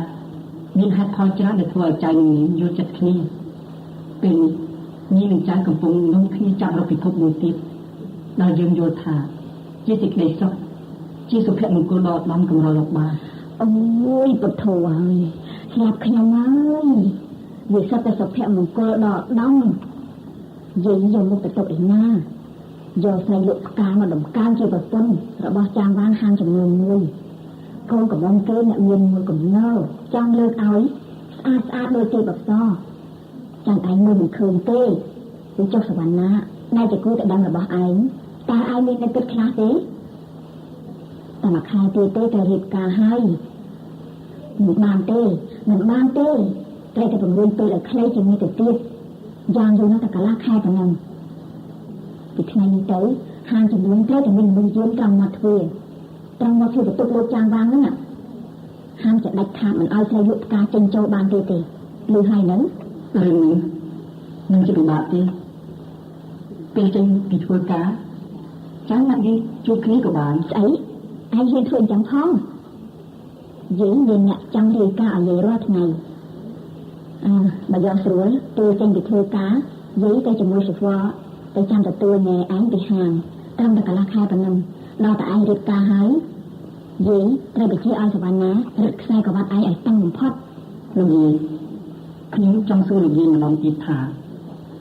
មានហេតុផលច្រើនដែលធ្វើឲ្យចៅនិងនាងយល់ចិត្តគ្នាពេលនេះនាងនិងចៅកំពុងនាំគ្នាចាប់រកពិភពមួយទៀតដែលយើងយល់ថាជាសេចក្តីសុខជាសុភមង្គលដ៏ឧត្តមកម្ររកបាន
អូយពុទ្ធោហើយស្លាប់ខ្ញុំហើយវាសុទ្ធតែសុភមង្គលដ៏ឧត្តមយាយយកមុខទៅទុកឯណាយកស្រីលក់ផ្កាមកដំកើងជាប្រពន្ធរបស់ចាងវាងហាងចំនួនមួយកូនកំមុំគេអ្នកមានមួយកំណើចង់លើកឲ្យស្អាតស្អាតដូចទេបសចាំឯងមើលមិនឃើញទេវាចុះសវណ្ណាណែជាគូទៅដឹងរបស់ឯងតើឯងមាននឹកគិតខ្លះទេតែមួយខែទៀតទេត្រូវរៀបការហើយមិនបានទេមិនបានទេត្រូវតែពង្រីកពេលឲ្យខ្លីជាងនេះទៅទៀតយ៉ាងយូរណាស់តែកន្លះខែប៉ុណ្ណឹងពីថ្ងៃនេះទៅហាងចំនួនត្រូវតែមានមនុស្សយាមត្រង់មាត់ទ្វារត្រង់មាត់ទ្វារបន្ទប់លោកចាងវាងហ្នឹងហាមจะដាច់ខាតមិនឲ្យស្រីលក់ផ្កាចេញចូលបានទេទេឮហើយហ្នឹង
រឿងនេះនឹងជាពិបាកទេពេលចេញពីធ្វើការចាំណាក់យើងជួបគ្នាក៏បាន
ស្អីឯងហ៊ានធ្វើអញ្ចឹងផងយើងមានអ្នកចង់រាយការណ៍ឲ្យយាយរាល់ថ្ងៃអើបើយកស្រួលពេលចេញពីធ្វើការយាយទៅជាមួយសុវត្ថិទៅចាំទទួលណែឯងពីហាងត្រឹមតែកន្លះខែប៉ុណ្ណឹងដល់តែឯងរៀបការហើយយាយត្រូវបញ្ជាឲ្យសវណ្ណារឹតខ្សែក្រវ៉ាត់ឯងឲ្យតឹងបំផុត
លោកយាយខ្ញុំចង់សួរលោកយាយម្ដងទៀតថា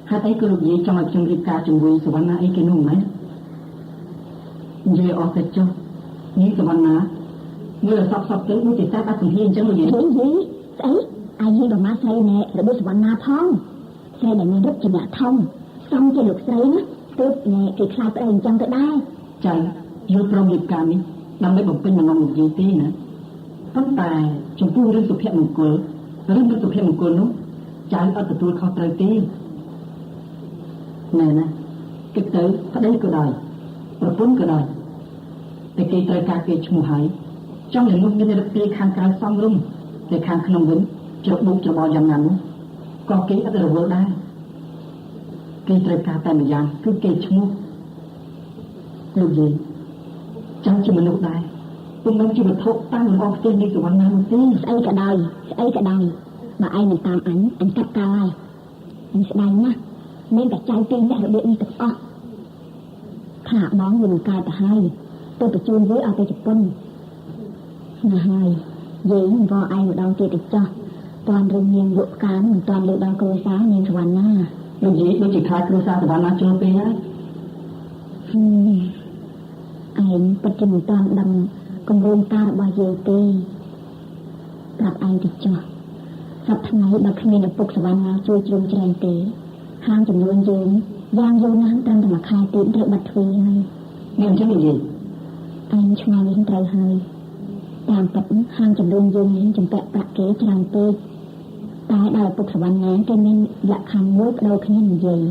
ហេតុអីក៏លោកយាយចង់ឲ្យខ្ញុំរៀបការជាមួយសវណ្ណាអីគេនោះម៉េចនិយាយអស់ទៅចុះនេះសវណ្ណាមើលសពសពទៅដូចជាតែបាត់ជំហានអញ្ចឹងលោកយាយ
យីស្អីឯងហ៊ានប្រមាថស្រីណែរបៀបសវណ្ណាផងស្រីដែលមានរឹកជាអ្នកធំសំជាលោកស្រីណាទើបណែគេខ្លាចប្តីអញ្ចឹងទៅដែរ
ចៅយល់ព្រមរៀបការនេះដើម្បីបំពេញបំណងលោកយាយទេណាប៉ុន្តែចំពោះរឿងសុភមង្គលឬមិនសុភមង្គលនោះចៅអត់ទទួលខុសត្រូវទេណែណាគិតទៅប្តីក៏ដោយប្រពន្ធក៏ដោយតែគេត្រូវការគេឈ្មោះហើយចង់ឲ្យនោះមានរឹកទីខាងក្រៅសមរម្យតែខាងក្នុងវិញច្របូកច្របល់យ៉ាងណានោះក៏គេអត់រវល់ដែរគេត្រូវការតែម្យ៉ាងគឺគេឈ្មោះលោកយាយចង់ជាមនុស្សដែរពុំមែនជាវត្ថុតាមលំអផ្ទះនៃសវណ្ណានោះទេ
ស្អីក៏ដោយស្អីក៏ដោយបើឯងមិនតាមអញអញកាត់កោហើយអញស្ដាយណាស់មានតែចៅពីរអ្នករបៀបនេះទាំងអស់ថាបងវាមិនកើតទៅហើយទៅបញ្ជូនវាឲ្យទៅជប៉ុនណាហើយយាយវល់ឯងម្ដងទៀតទៅចោះតាន់រឿងនាងលក់ផ្កាមិនតាន់លើដល់គ្រួសារនាងសវណ្ណា
លោកយាយដូចជាខ្លាចគ្រួសារសវណ្ណាចូលពេកហើយ
ឯងពិតជាមិនតាន់ដឹងគម្រោងការរបស់យាយទេប្រាប់ឯងទៅចោះសប្តាហ៍ថ្ងៃបើគ្មានឪពុកសវណ្ណាជួយជ្រោមជ្រែងទេហាងចំនួនយើងយ៉ាងយូរណាស់ត្រឹមតែមួយខែទៀតត្រូវបាត់ទ្វារហើយ
នេះអញ្ចឹងនិយាយ
ឯងឆ្ងល់វិញត្រូវហើយតាមពិតហាងចំនួនយើងនេះចម្ពាក់ប្រាក់គេច្រើនពេកតែដល់ឪពុកសវណ្ណាគេមានលក្ខខណ្ឌមួយប្ដូរគ្នានិយាយ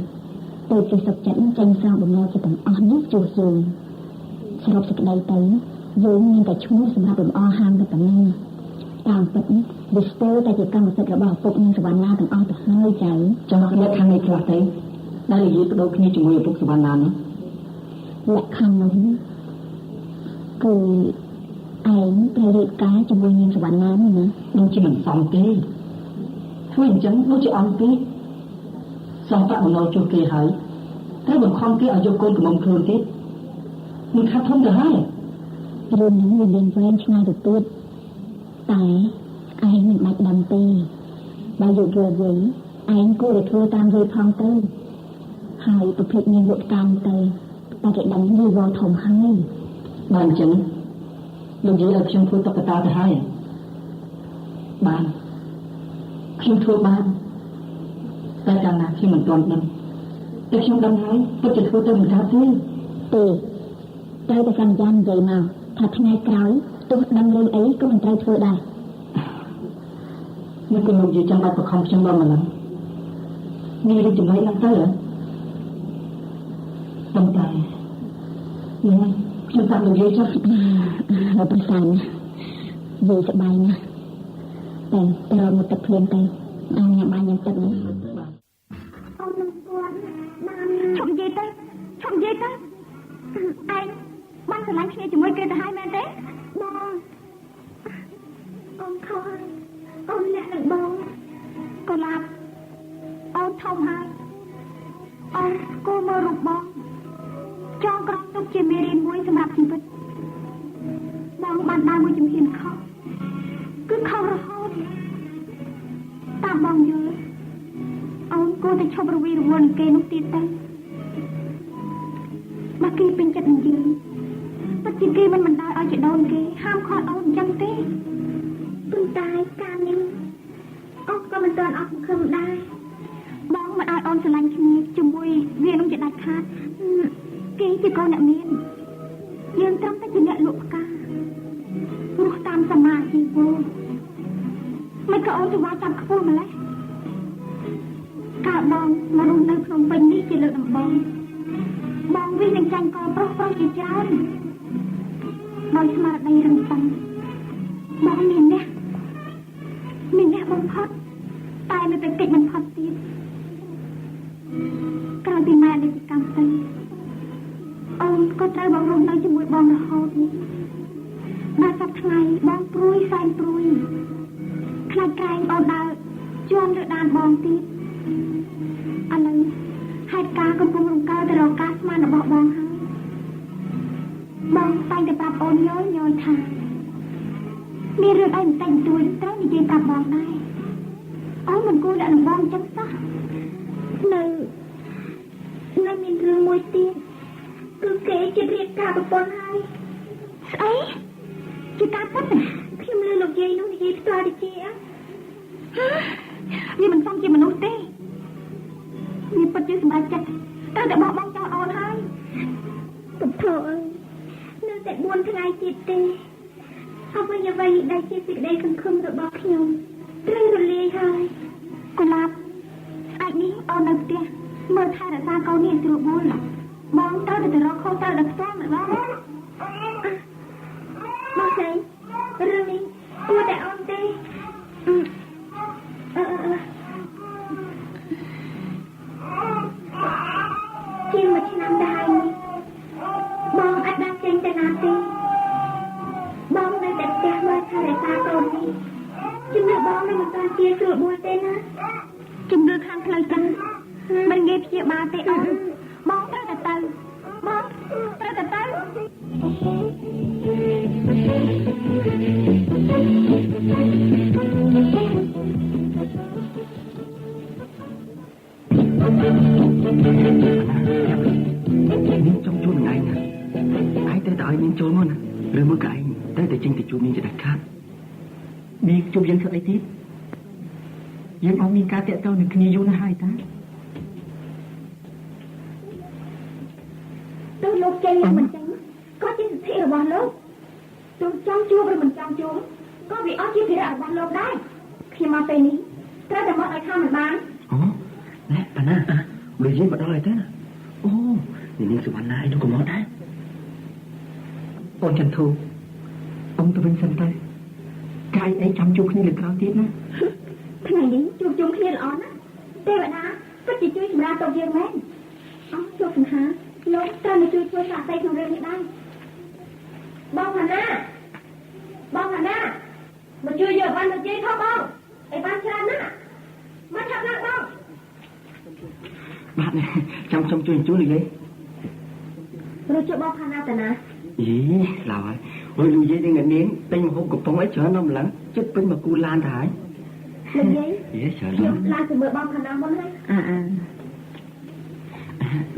ទៅគេសុខចិត្តចេញសងបំណុលគេទាំងអស់នេះជួសយើងសរុបសេចក្តីទៅយើងមានតែឈ្មោះសម្រាប់លម្អហាងតែប៉ុណ្ណឹងតាមពិតវាស្ទើរតែជាកម្មសិទ្ធិរបស់ឪពុកនិងសវណ្ណាទាំងអស់ទៅហើយចៅ
ចង់លក្ខខណ្ឌនេះខ្លះទៅដែលនិយាយប្ដូរគ្នាជាមួយឪពុកសវណ្ណានោះ
លក្ខខណ្ឌនោះគឺឯងត្រូវរៀបការជាមួយនាងសវណ្ណានេះណា
ដូចជាមិនសមទេធ្វើអញ្ចឹងដូចជាអន់ពេកសងប្រាក់បំណុលជួសគេហើយត្រូវបង្ខំគេឲ្យយកកូនកំមុំខ្លួនទៀតមិនខាត់ធំទៅហើយ
រឿងនេះវាមានវែងឆ្ងាយទៅទៀតតែឯងមិនបាច់ដឹងទេបើយកយល់វិញឯងគួរតែធ្វើតាមយាយផងទៅហើយប្រភេទនាងលក់តាមទៅតែគេដឹងយាយវល់ធំហើយ
បានអញ្ចឹងលោកយាយឲ្យខ្ញុំធ្វើតុក្កតាទៅហើយបានខ្ញុំធ្វើបានតែកាលណាខ្ញុំមិនទាន់ដឹងតែខ្ញុំដឹងហើយពិតជាធ្វើទៅមិនកើតទេ
ទេត្រូវតែសន្យានិយាយមកថាថ្ងៃក្រោយទោះដឹងរឿងអីក៏មិនត្រូវធ្វើដែរ
នេះគឺលោកយាយចាំបាច់បង្ខំខ្ញុំដល់ម្ល៉េះមានរឿងចំណៃណាស់ទៅហ៎ប៉ុន្តែនេះខ្ញុំតាមលោកយាយចុះ
នៅប្រសានណាយាយសប្បាយណាស់តែទៅរកមកទឹកភ្លាមទៅអញញ៉ាំបាយញ៉ាំទឹកនេះ ស្រឡាញ់គ្នាជាមួយគេទៅហើយមែនទេបងអូនខុសហើយអូនលាក់នឹងបងកុលាបអូនធំហើយអូនគួរមើលរូបបងចងក្រងទុកជាមេរៀនមួយសម្រាប់ជីវិតបងបានដើរមួយជំហានខុសគឺខុសរហូតតាមបងយល់អូនគួរតែឈប់រវីរវល់នឹងគេនោះទៀតទៅបើគេពេញចិត្តនឹងយើងពិតជាគេមិនបណ្ដោយឲ្យជាដូនគេហាមឃាត់អូនអញ្ចឹងទេប៉ុន្តែការនេះអូនក៏មិនទាន់អស់សង្ឃឹមដែរបងមិនឲ្យអូនស្រឡាញ់គ្នាជាមួយវានឹងជាដាច់ខាតគេជាកូនអ្នកមានយើងត្រឹមតែជាអ្នកលក់ផ្ការស់តាមសមាជីវមិនក៏អូនទៅវាចាប់ខ្ពស់ម្ល៉េះកាលបងមករស់នៅភ្នំពេញនេះជាលើកដំបូងបងវិញនឹងចាញ់កប្រុសប្រុសជាច្រើនដោយស្មារតីរឹងប៉ឹងបងមានអ្នកបំផុតតែនៅតែកិច្ចមិនផុតទៀតក្រោយពីម៉ែនេះកម្មទៅអូនក៏ត្រូវបងរស់នៅជាមួយបងរហូតនេះដល់សប្តាហ៍ថ្ងៃបងព្រួយសែនព្រួយខ្លាចក្រែងអូនដើរជន់លើដានបងទៀតឥឡូវហេតុការណ៍កំពុងរំកើទៅរកការស្មានរបស់បងហើយបងតែងតែប្រាប់អូនញយញយថាមានរឿងអីបន្តិចបន្តួចត្រូវនិយាយប្រាប់បងដែរអូនមិនគួរលាក់នឹងបងអញ្ចឹងសោះនៅមានរឿងមួយទៀតគឺគេជិតរៀបការប្រពន្ធហើយស្អីជាការពិតខ្ញុំលើលោកយាយនោះនិយាយផ្ទាល់ទៅជាវាមិនសមជាមនុស្សទេវាពិតជាសម្រេចចិត្តត្រូវតែបោះបង់ចោលអូនហើយពុទ្ធអើយនៅតែ4ថ្ងៃទៀតទេអ្វីៗដែលជាសេចក្តីសង្ឃឹមរបស់ខ្ញុំត្រូវរលាយហើយកុលាបស្អែកនេះអូននៅផ្ទះមើលថែរក្សាកូននេះស្រួលបួលបងត្រូវតែទៅរកខុសត្រូវដល់ផ្ទាល់ម្ដងបងស្រីរឿងនេះគួរតែអូនទេជាងមួយឆ្នាំទៅហើយនេះបងអត់បានចេញទៅណាទេបងនៅតែផ្ទះមើលថែរក្សាកូននេះជំនឿបងនៅមិនទាន់ជាស្រួលបួលទេណាជំនឿខាងផ្លូវចិត្តមិនងាយព្យាបាលទេអូនបងត្រូវតែទៅបងត្រូវតែទៅ
នាងចង់ជួបនឹងឯងណាឯងត្រូវតែឲ្យនាងចូលមកណាឬមួយក៏ឯងត្រូវតែចេញទៅជួបនាងជាដាច់ខាត
នាងជួបយើងធ្វើអីទៀតយើងអត់មានការតាក់ទងនឹងគ្នាយូរណាស់ហើយតា
ទោះលោកចេញឬមិនចេញក៏ជាសិទ្ធិរបស់លោកទោះចង់ជួបឬមិនចង់ជួបក៏វាអត់ជាភារៈរបស់លោកដែរខ្ញុំមកពេលនេះត្រូវតែមកឲ្យថាមិនបាន
អូណែប៉ាណាលោកយាយមកដល់ហើយទេណាអូនាងសុវណ្ណាឯនោះក៏មកដែរ
អូនចន្ទធូអ៊ំទៅវិញសិនទៅកាយអីចាំជួបគ្នាលើក្រោយទៀតណា
ថ្ងៃនេះជួបជុំគ្នាល្អណាស់ទេវតាពិតជាជួយសម្រាប់តបយើងមែនអស់លោកសង្ហាលោកត្រូវមកជួយធ្វើសាក្សីក្នុងរឿងនេះដែរបងផាណាបងផាណាមកជួយយកបានលោកយាយថបងអីបានច្រើនណាស់មកឆាប់ឡើងបង
បាទចាំខ្ញុំជួយជួយលោកយាយ
រត់ជួយបងផាណាតាណា
យីឡៅហើយអូយលោកយាយនឹងនាងទិញម្ហូបកំប៉ុងអីច្រើនដល់ម្លឹងចិត្តពេញមកគូឡានទៅហើយ
លោកយាយ
យីច្រើនណាស់
ឡានទៅមើលបងផាណាមុនហើយ
អើអើ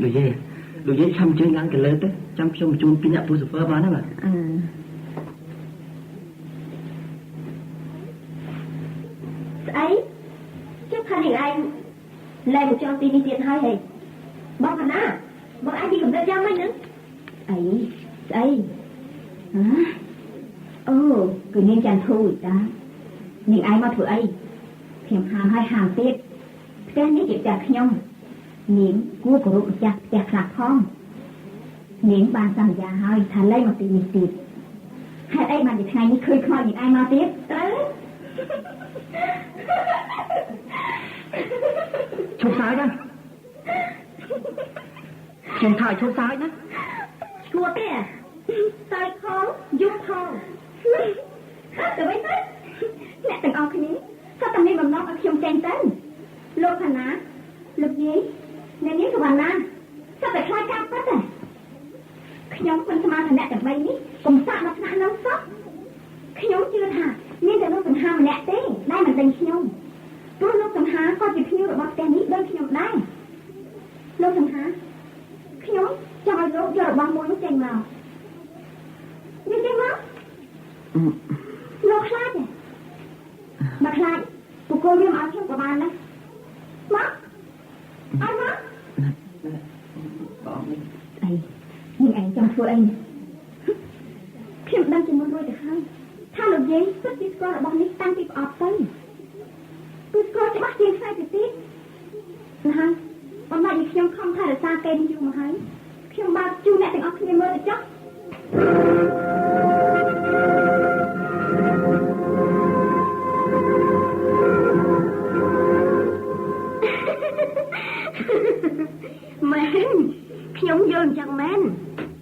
លោកយាយលោកយាយឆាំជើងឡើងទៅលើទៅចាំខ្ញុំបញ្ជូនពីអ្នកពូសូហ្វឺបានណាបាទ
អឺ
ស្អីជិះខាងនេះឯងលែងមកចង់ទីនេះទៀតហើយហីបងផាណាបងឯងពីកំណត់យ៉ាងម៉េចនឹង
អីស្អីហ៎អូគឺនាងចន្ទធូតានាងឯងមកធ្វើអីខ្ញុំហាមហើយហាមទៀតផ្ទះនេះជាផ្ទះខ្ញុំនាងគួរគោរពម្ចាស់ផ្ទះខ្លះផងនាងបានសន្យាហើយថាលែងមកទីនេះទៀតហេតុអីបានជាថ្ងៃនេះឃើញខ្មោចនាងឯងមកទៀតត្រូវ
ឈប់សើចណាខ្ញុំថាឲ្យឈប់សើចណា
ឈួតទេ សើចផងយំផងទៅវិញទៅអ្នកទាំងអស់គ្នាក៏តែមានបំណងឲ្យខ្ញុំចេញទៅលោកផាណាលោកយាយអ្នកនាងសវណ្ណាសត្វតែខ្លាចការពិតទេខ្ញុំមិនស្មានថាអ្នកទាំងបីនេះកុំសាកមកថ្នាក់នឹងសោះខ្ញុំជឿថាមានតែលោកសង្ហាម្នាក់ទេដែលមិនដេញខ្ញុំព្រោះលោកសង្ហាក៏ជាភ្ញៀវរបស់ផ្ទះនេះដូចខ្ញុំដែរលោកសង្ហាខ្ញុំចង់ឲ្យលោកយករបស់មួយនោះចេញមកយកចេញមកលោកខ្លាចទេមកខ្លាចបុគ្គលវាមកឲ្យខ្ញុំក៏បានដែរមកឲ្យមកអីនាងឯងចង់ធ្វើអីខ្ញុំដឹងជាមុនរួចទៅហើយថាលោកយាយពិតជាស្គាល់របស់នេះតាំងពីប្រអប់ទៅគឺស្គាល់ច្បាស់ជាងខ្សែទៅទៀតណាហើយបំណាច់ឲ្យខ្ញុំខំថែរក្សាគេនេះយូរមកហើយខ្ញុំបើកជូនអ្នកទាំងអស់គ្នាមើលទៅចុះ
មែនខ្ញុំយល់អញ្ចឹងមែន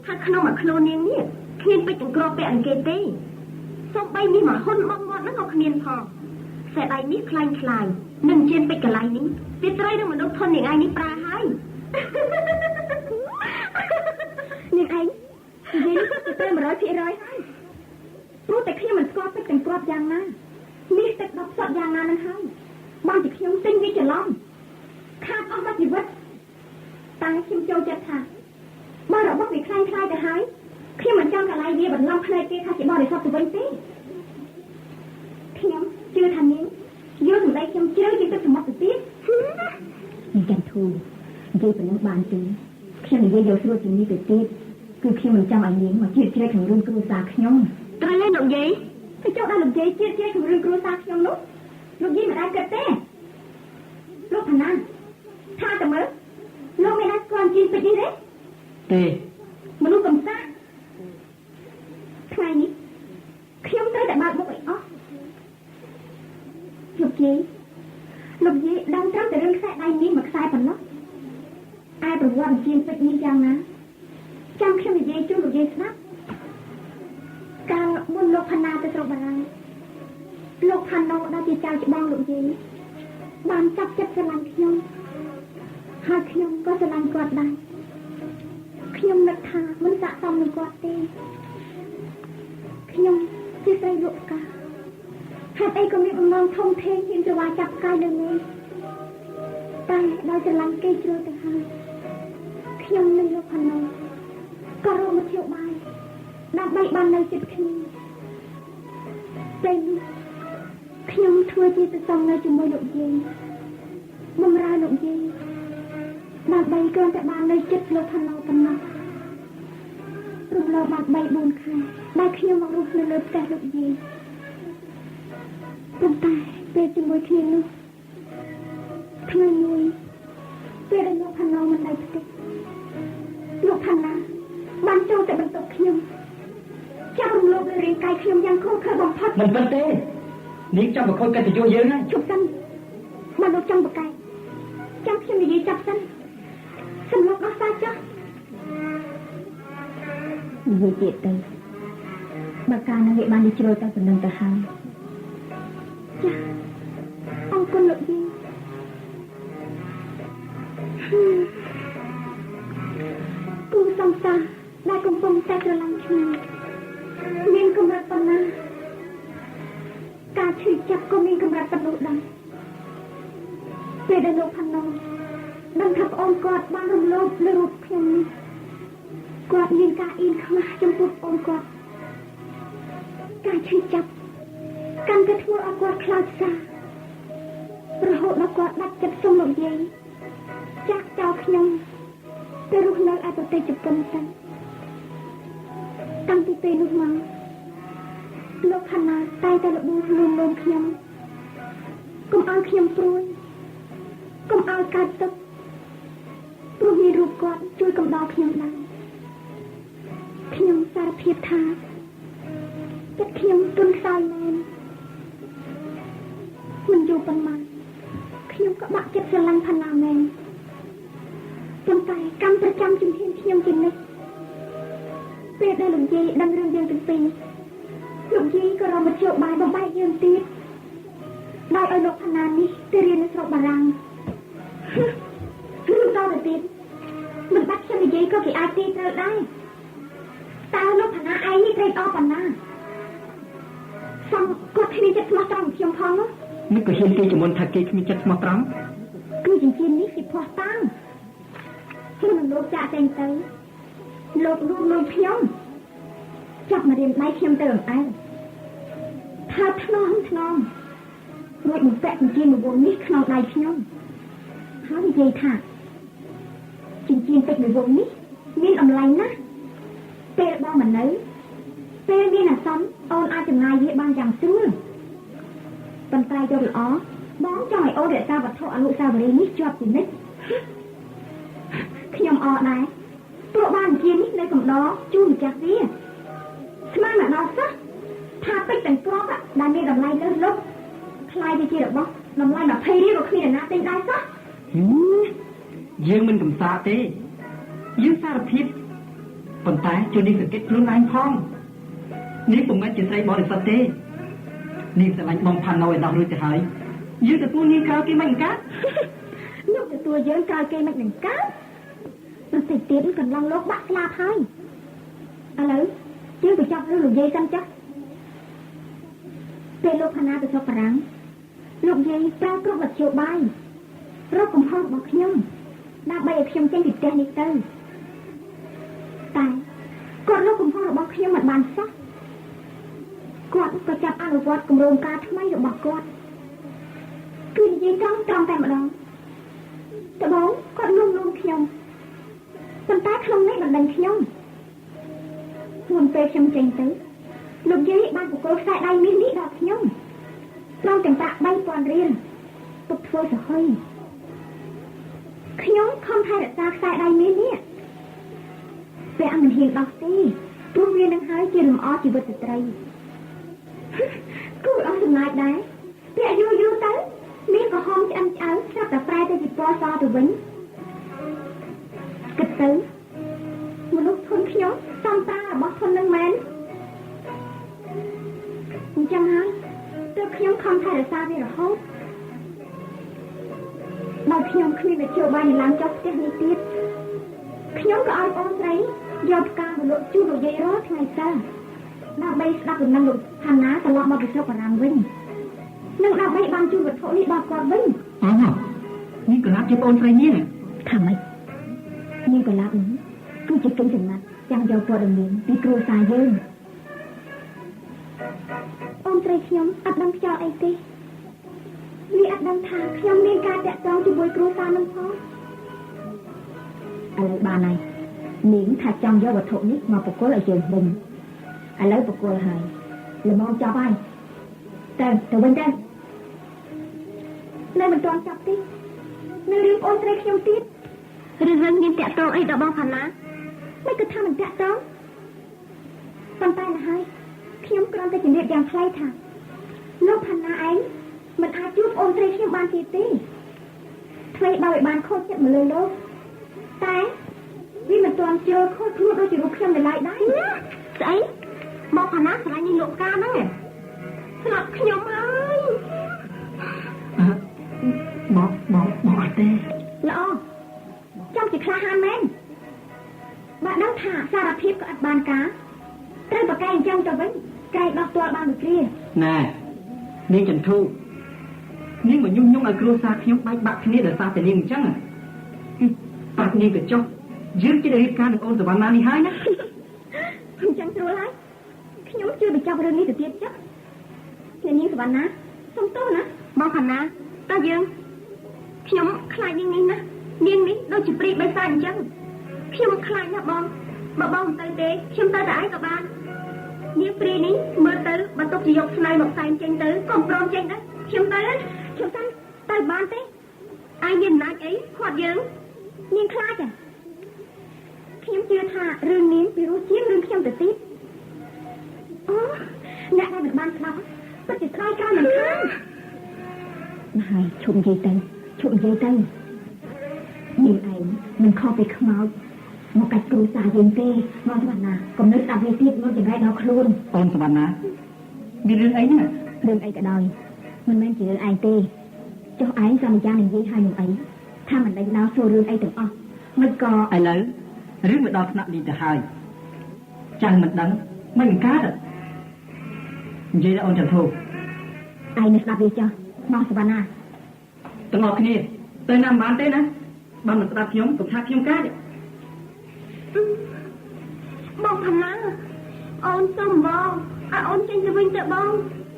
ថាក្នុងមួយខ្លួននាងនេះគ្មានពេជ្រទាំងគ្រាប់ពាក់អង្គគេទេសូម្បីនេះមកហ៊ុនបងមាត់ហ្នឹងក៏គ្មានផងខ្សែដៃនេះខ្លែងខ្លាយនឹងជៀនពេជ្រកន្លែងនេះវាត្រូវនឹងមនុស្សធននាងឯងនេះប្រើហើយ
នាងឯងនិយាយនេះទៅទៅ 100% ហើយព្រោះតែខ្ញុំមិនស្គាល់ពេជ្រទាំងគ្រាប់យ៉ាងណានេះទឹកដប់សតយ៉ាងណានឹងហើយបានជាខ្ញុំទិញវាច្រឡំខាតអស់មួយជីវិតតែខ្ញុំចូលចិត្តថាបើរបស់វាខ្លាំងខ្លាយទៅហើយខ្ញុំមិនចង់កន្លែងវាបន្លំភ្នែកគេថាជាបរិសុទ្ធទៅវិញទេខ្ញុំជឿថានាងយល់សម្ដីខ្ញុំជ្រៅជាងទឹកសមុទ្រទៅទៀតនាងចន្ទធូនិយាយប៉ុណ្ណឹងបានទេខ្ញុំនិយាយយកស្រួលជាងនេះទៅទៀតគឺខ្ញុំមិនចង់ឲ្យនាងមកជ្រៀតជ្រែកក្នុងរឿងគ្រួសារខ្ញុំ
ត្រូវទេលោកយាយ
ទៅចូលដល់លោកយាយជ្រៀតជ្រែកក្នុងរឿងគ្រួសារខ្ញុំនោះលោកយាយមិនអាចគិតទេលោកផាណាថាតែមើលលោកមានអាចស្គាល់ជីពេជ្រនេះទេ
ទេ
មនុស្សកំសាកថ្ងៃនេះខ្ញុំត្រូវតែបើកមុខឲ្យអស់លោកយាយលោកយាយដឹងត្រឹមតែរឿងខ្សែដៃនេះមួយខ្សែប៉ុណ្ណោះឯប្រវត្តិជីពេជ្រនេះយ៉ាងណាចាំខ្ញុំនិយាយជូនលោកយាយស្ដាប់កាលមុនលោកផាណាទៅស្រុកបារាំងលោកផាណូដែលជាចៅច្បងលោកយាយបានចាប់ចិត្តស្រឡាញ់ខ្ញុំហើយខ្ញុំក៏ស្រឡាញ់គាត់ដែរខ្ញុំនឹកថាមិនស័ក្តិសមនឹងគាត់ទេខ្ញុំជាស្រីលក់ផ្កាហេតុអីក៏មានបំណងធំធេងហ៊ានច្រវាចាប់ផ្កាយលើនេះតែដោយស្រឡាញ់គេជ្រុលទៅហើយខ្ញុំនិងលោកផាណូក៏រកមធ្យោបាយដើម្បីបាននៅជិតគ្នាពេលនេះខ្ញុំធ្វើជាទៅសងនៅជាមួយលោកយាយបម្រើលោកយាយដើម្បីគ្រាន់តែបាននៅជិតលោកផាណូប៉ុណ្ណោះរំលងបាន 3-4 ខែដែលខ្ញុំមករស់នៅលើផ្ទះលោកយាយប៉ុន្តែពេលជាមួយគ្នានោះថ្ងៃមួយពេលដែលលោកផាណូមិននៅផ្ទះលោកផាណាបានចូលទៅបន្ទប់ខ្ញុំចាប់រំលោភលើរាងកាយខ្ញុំយ៉ាងឃោរឃៅបំផុត
មិនពិតទេនាងចង់ប្រខូចកិត្តិយសយើងហើយ
ជប់សិនបើលោកចង់ប្រកែកចាំខ្ញុំនិយាយចាប់សិនសំឡុកអស់សាចុះនិយាយទៀតទៅបើកាលនឹងវាបានជ្រុលទៅប៉ុណ្ណឹងទៅហើយចាអរគុណលោកយាយគូសង្សារដែលកំពុងតែស្រឡាញ់ខ្ញុំមានកម្រិតប៉ុណ្ណាការឈឺចាប់ក៏មានកម្រិតប៉ុណ្ណោះដែរពេលដែលលោកផាណូដឹងថាប្អូនគាត់បានរំលោភលើរូបខ្ញុំនេះគាត់មានការអៀនខ្មាស់ចំពោះប្អូនគាត់ការឈឺចាប់កាន់តែធ្វើឲ្យគាត់ខ្លោចផ្សារហូតដល់គាត់ដាច់ចិត្តសុំលោកយាយចាក់ចោលខ្ញុំទៅរស់នៅឯប្រទេសជប៉ុនទៅតាំងពីពេលនោះមកលោកផាណាតែតែរបួសលួងលោមខ្ញុំកុំឲ្យខ្ញុំព្រួយកុំឲ្យកើតទុក្ខព្រោះមានរូបគាត់ជួយកំដរខ្ញុំដែរខ្ញុំសារភាពថាចិត្តខ្ញុំទន់ខ្សោយមែនមិនយូរប៉ុន្មានខ្ញុំក៏បាក់ចិត្តស្រឡាញ់ផាណាមែនប៉ុន្តែកម្មប្រចាំជំហានខ្ញុំជានិច្ចពេល ពេលដែលលោកយាយដឹងរឿងយើងទាំងពីរលោកយាយក៏រកមធ្យោបាយបំបែកយើងទៀតដោយឲ្យលោកផាណានេះទៅរៀននៅស្រុកបារាំងរឿងតទៅទៀតមិនបាច់ខ្ញុំនិយាយក៏គេអាចទីត្រូវដែរតើលោកផាណាឯងនេះត្រេកអរប៉ុណ្ណាសំគាត់គ្មានចិត្តស្មោះត្រង់ខ្ញុំផង
នេះក៏ហ៊ានគេជំនថាគេគ្មានចិត្តស្មោះត្រង់
គឺចិញ្ចៀននេះជាភ័ស្តុតាងមុននឹងលោកចាក់ចេញទៅលោកលួងលោមខ្ញុំចាប់មករៀនដៃខ្ញុំទៅអង្អែលថាថ្នមថ្នមរួចបំពាក់ចិញ្ចៀនមួយវងនេះក្នុងដៃខ្ញុំហើយនិយាយថាចិញ្ចៀនពេជ្រមួយវងនេះមានតម្លៃណាស់ពេលបងមិននៅពេលមានអាសន្នអូនអាចចំណាយវាបានយ៉ាងស្រួលប៉ុន្តែយកល្អបងចង់ឲ្យអូនរក្សាវត្ថុអនុស្សាវរីយ៍នេះជាប់ជានិច្ចខ្ញុំអរដែរព្រោះបានជានេះនៅកំដរជូនម្ចាស់វាស្មានដល់សោះថាពេជ្រទាំងគ្រាប់ដែលមានតម្លៃលើសលប់ថ្លៃវាជារបស់តម្លៃ20រៀលក៏គ្មានអ្នកណាទិញដែរសោះ
យើងមិនកំសាកទេយើងសារភាពប៉ុន្តែជួយនេះសង្កេតខ្លួនឯងផងនេះពុំមែនជាស្រីបរិសុទ្ធទេនាងស្រឡាញ់បងផាណូឲ្យដោះរួចទៅហើយយើងទទួលនាងក្រោយគេមិនកើត
លោកទទួលយើងក្រោយគេមិននឹងកើតបន្តិចទៀតកន្លងលោកបាក់ស្លាប់ហើយឥឡូវយើងទៅចាប់រឿងលោកយាយសិនចុះពេលលោកផាណាទៅស្រុកបារាំងលោកយាយប្រើគ្រប់មធ្យោបាយរកកំហុសរបស់ខ្ញុំដើម្បីឲ្យខ្ញុំចេញពីផ្ទះនេះទៅតែគាត់លោកកំហុសរបស់ខ្ញុំមិនបានសោះគាត់ក៏ចាប់អនុវត្តគម្រោងការថ្មីរបស់គាត់គឺនិយាយត្រង់ត្រង់តែម្ដងដំបូងគាត់លួងលោមខ្ញុំប៉ុន្តែក្នុងនេះមិនដឹងខ្ញុំមុនពេលខ្ញុំចេញទៅលោកយាយបានបកគោខ្សែដៃមាសនេះដល់ខ្ញុំព្រមទាំងប្រាក់3000រៀលទុកធ្វើសហុយខ្ញុំខំថែរក្សាខ្សែដៃមាសនេះពេលអញមិនហ៊ានដោះទេព្រោះវានឹងហើយជាលំអជីវិតស្ត្រីគួរអស់សំណាចដែរពេលយូរយូរទៅមាសក្រហមឆ្អិនឆ្អៅស្រាប់តែប្រែទៅជាពណ៌សទៅវិញគិតទៅមនុស្សធនខ្ញុំសំតារបស់ធននឹងមែនអញ្ចឹងហើយទើបខ្ញុំខំថែរក្សាវារហូតដល់ខ្ញុំគ្មានមធ្យោបាយឡើងចុះផ្ទះនេះទៀតខ្ញុំក៏ឲ្យអូនស្រីយកផ្កាមកលក់ជូនលោកយាយរាល់ថ្ងៃសិលដើម្បីស្ដាប់ដំណឹងលោកផាណាត្រឡប់មកពីស្រុកបារាំងវិញនិងដើម្បីបានជូនវត្ថុនេះដល់គាត់វិញ
អូនេះកលាប់ជាប្អូនស្រីនាង
ថាម៉េចនាងកលាប់នេះគឺជាកិច្ចចំណាត់ចាំយកព័ត៌មានពីគ្រួសារយើងអូនស្រីខ្ញុំអត់ដឹងខ្យល់អីទេវាអត់ដឹងថាខ្ញុំមានការតាក់ទងជាមួយគ្រួសារនឹងផងឥឡូវបានហើយនាងថាចង់យកវត្ថុនេះមកប្រគល់ឲ្យយើងវិញឥឡូវប្រគល់ហើយល្មមចប់ហើយទៅវិញទៅនៅមិនទាន់ចប់ទេនៅរឿងអូនស្រីខ្ញុំទៀត
រឿងមានតាក់ទងអីដល់បងផាណា
មិនគិតថាមិនតាក់ទងប៉ុន្តែណាហើយខ្ញុំគ្រាន់តែជំរាបយ៉ាងខ្លីថាលោកផាណាឯងមិនអាចជួបអូនស្រីខ្ញុំបានទៀតទេថ្មីបើឲ្យបានខូចចិត្តមកលើលោកតែវាមិនទាន់ជ្រុលខូចខ្លួនដូចជារូបខ្ញុំនៅឡើយដែរ
ស្អីបងផាណាស្រឡាញ់នេះលោកកាហ្នឹងស្លាប់ខ្ញុំហើយ
បងបងបងអត់ទេ
ល្អចាំជាក្លាហានមែនបើដឹងថាសារភាពក៏អត់បានការត្រូវប្រកែកអញ្ចឹងទៅវិញក្រែងដោះទាល់បានមួយគ្រា
ណែនាងចន្ទធូនាងមកញុះញង់ឲ្យគ្រួសារខ្ញុំបែកបាក់គ្នាដោយសារតែនាងអញ្ចឹងប្រាប់នាងទៅចុះយើងជិះរៀបការនឹងអូនសវណ្ណានេះហើយណា
អញ្ចឹងស្រួលហើយខ្ញុំជួយបញ្ចប់រឿងនេះទៅទៀតចុះនាងសវណ្ណាសុំទោសណា
បងផាណាតើយើងខ្ញុំខ្លាចនាងនេះណានាងនេះដូចជាព្រាយបិសាចអញ្ចឹងខ្ញុំខ្លាចណាស់បងបើបងមិនទៅទេខ្ញុំទៅតែឯងក៏បាននាងព្រាយនេះមើលទៅបើទុកជាយកស្នៃមកសែងចេញទៅក៏មិនព្រមចេញដែរខ្ញុំទៅ
ខ្ញុំសិនទៅបានទេឯ
ងមានអំណាចអីខាត់យើង
នាងខ្លាចខ្ញុំជឿថារឿងនាងពីរោះជាងរឿងខ្ញុំទៅទៀតអូអ្នកដែលមិនបានស្ដាប់ពិតជាស្ដាយក្រោយមិនខានណាហើយឈប់និយាយទៅឈប់និយាយទៅនាងឯងមិនខុសពីខ្មោច មកកាច់គ្រួសារយើងទេមកសវណ្ណាកុំនៅស្ដាប់វាទៀតមកចង្រៃដល់ខ្លួន
អូនសវណ្ណាមានរឿងអីណា
រឿងអីក៏ដោយមិនមែនជារឿងឯងទេចុះឯងសន្យានិយាយឲ្យនឹងអីថាមិនដេញដោលសួររឿងអីទាំងអស់មិនក៏
ឥឡូវរឿងវាដល់ថ្នាក់នេះទៅហើយចាំមិនដឹងមិនកើតនិយាយដល់អូនចន្ទធូ
ឯងនៅស្ដាប់វាចុះមកសវណ្ណា
ទាំងអស់គ្នាទៅណាមិនបានទេណាបើមិនស្ដាប់ខ្ញុំកុំថាខ្ញុំកើត
បងផាណាអូនសុំបងឲ្យអូនចេញទៅវិញទៅបង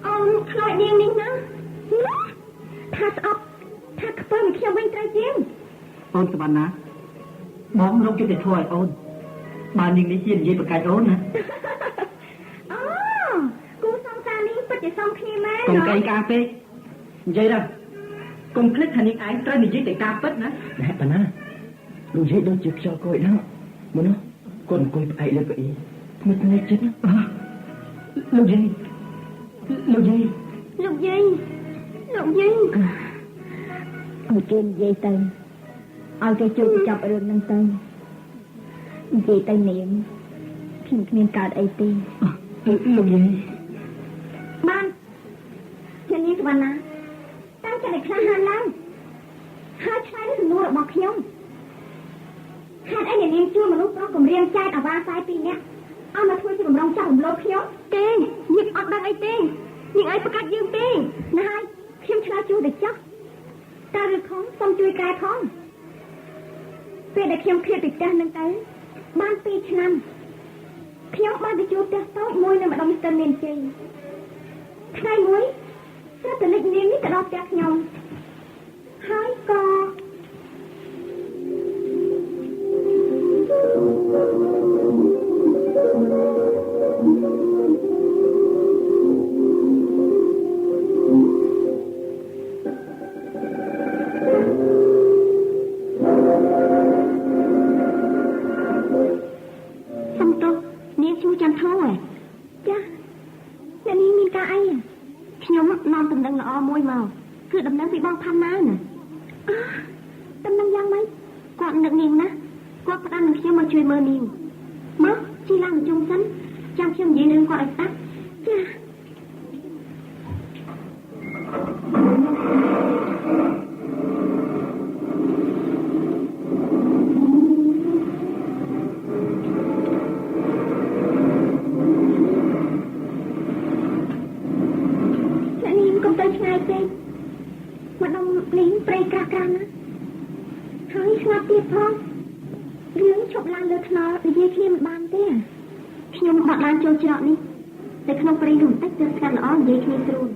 អូនខ្លាចនាងនេះណា
ថាស្អប់ថាខ្ពើមខ្ញុំវិញត្រូវជាង
អូនសវណ្ណាបងរកយុត្តិធម៌ឲ្យអូនបើនាងនេះជានិយាយប្រកែកអូនណា
អូគូសង្សារនេះពិតជាសមគ្នាមែនក
ុំកែងការពេកនិយាយដល់កុំភ្លេចថានាងឯងត្រូវនិយាយតែការពិតណា
ណែប៉ាណាលោកយាយដូចជាខ្យល់កយដល់មុននោះគាត់អង្គុយផ្អែកលើកៅអីថ្មីថ្មីចិត្តណា
លោកយាយលោកយាយ
លោកយាយលោកយាយ
ឲ្យគេនិយាយទៅឲ្យគេជួយចាប់រឿងហ្នឹងទៅនិយាយទៅនាងខ្ញុំគ្មានកើតអីទេ
លោកយាយ
បានជានាងសវណ្ណាតាំងចិត្តឲ្យក្លាហានឡើងហើយឆ្លើយនឹងសំណួររបស់ខ្ញុំហេតុអីអ្នកនាងជួលមនុស្សប្រុសគំរាមចែកអាវ៉ាខ្សែពីរនាក់ឲ្យមកធ្វើជាបំរុងចាស់រំលោភខ្ញុំ
ទេយើងអត់ដឹងអីទេនាងឯងប្រកាសយើងទេ
ណាហើយខ្ញុំឆ្លើយជួយទៅចុះតើឬខំសូមជួយកែផងពេលដែលខ្ញុំឃ្លាតពីផ្ទះនឹងទៅបាន2ឆ្នាំខ្ញុំបានទៅជួលផ្ទះតូចមួយនៅម្ដុំស្ទឹងមានជ័យថ្ងៃមួយស្រាប់តែលេចនាងនេះទៅដល់ផ្ទះខ្ញុំហើយក៏
សុំទោសនាងឈ្មោះចន្ទធូហ៎
ចាអ្នកនាងមានការអី
ខ្ញុំនាំដំណឹងល្អមួយមកគឺដំណឹងពីបងផាន់ណាណា
ដំណឹងយ៉ាងម៉េច
គាត់នឹកនាងណាគាត់ផ្ដាំនឹងខ្ញុំមកជួយមើលនាងមកជិះឡើងជុំសិនចាំខ្ញុំនិយាយរឿងគាត់ឲ្យស្ដាប់
ចាអ្នកនាងកុំទៅឆ្ងាយពេកម្ដុំនេះព្រៃក្រាស់ក្រាស់ណាហើយស្ងាត់ទៀតផងរឿងឈប់ឡើងលើថ្នល់និយាយគ្នាមិនបានទេ
ខ្ញុំបត់បានចូលច្រកនេះតែក្នុងព្រៃនោះបន្តិចទើបស្ងាត់ល្អនិយាយគ្នាស្រួល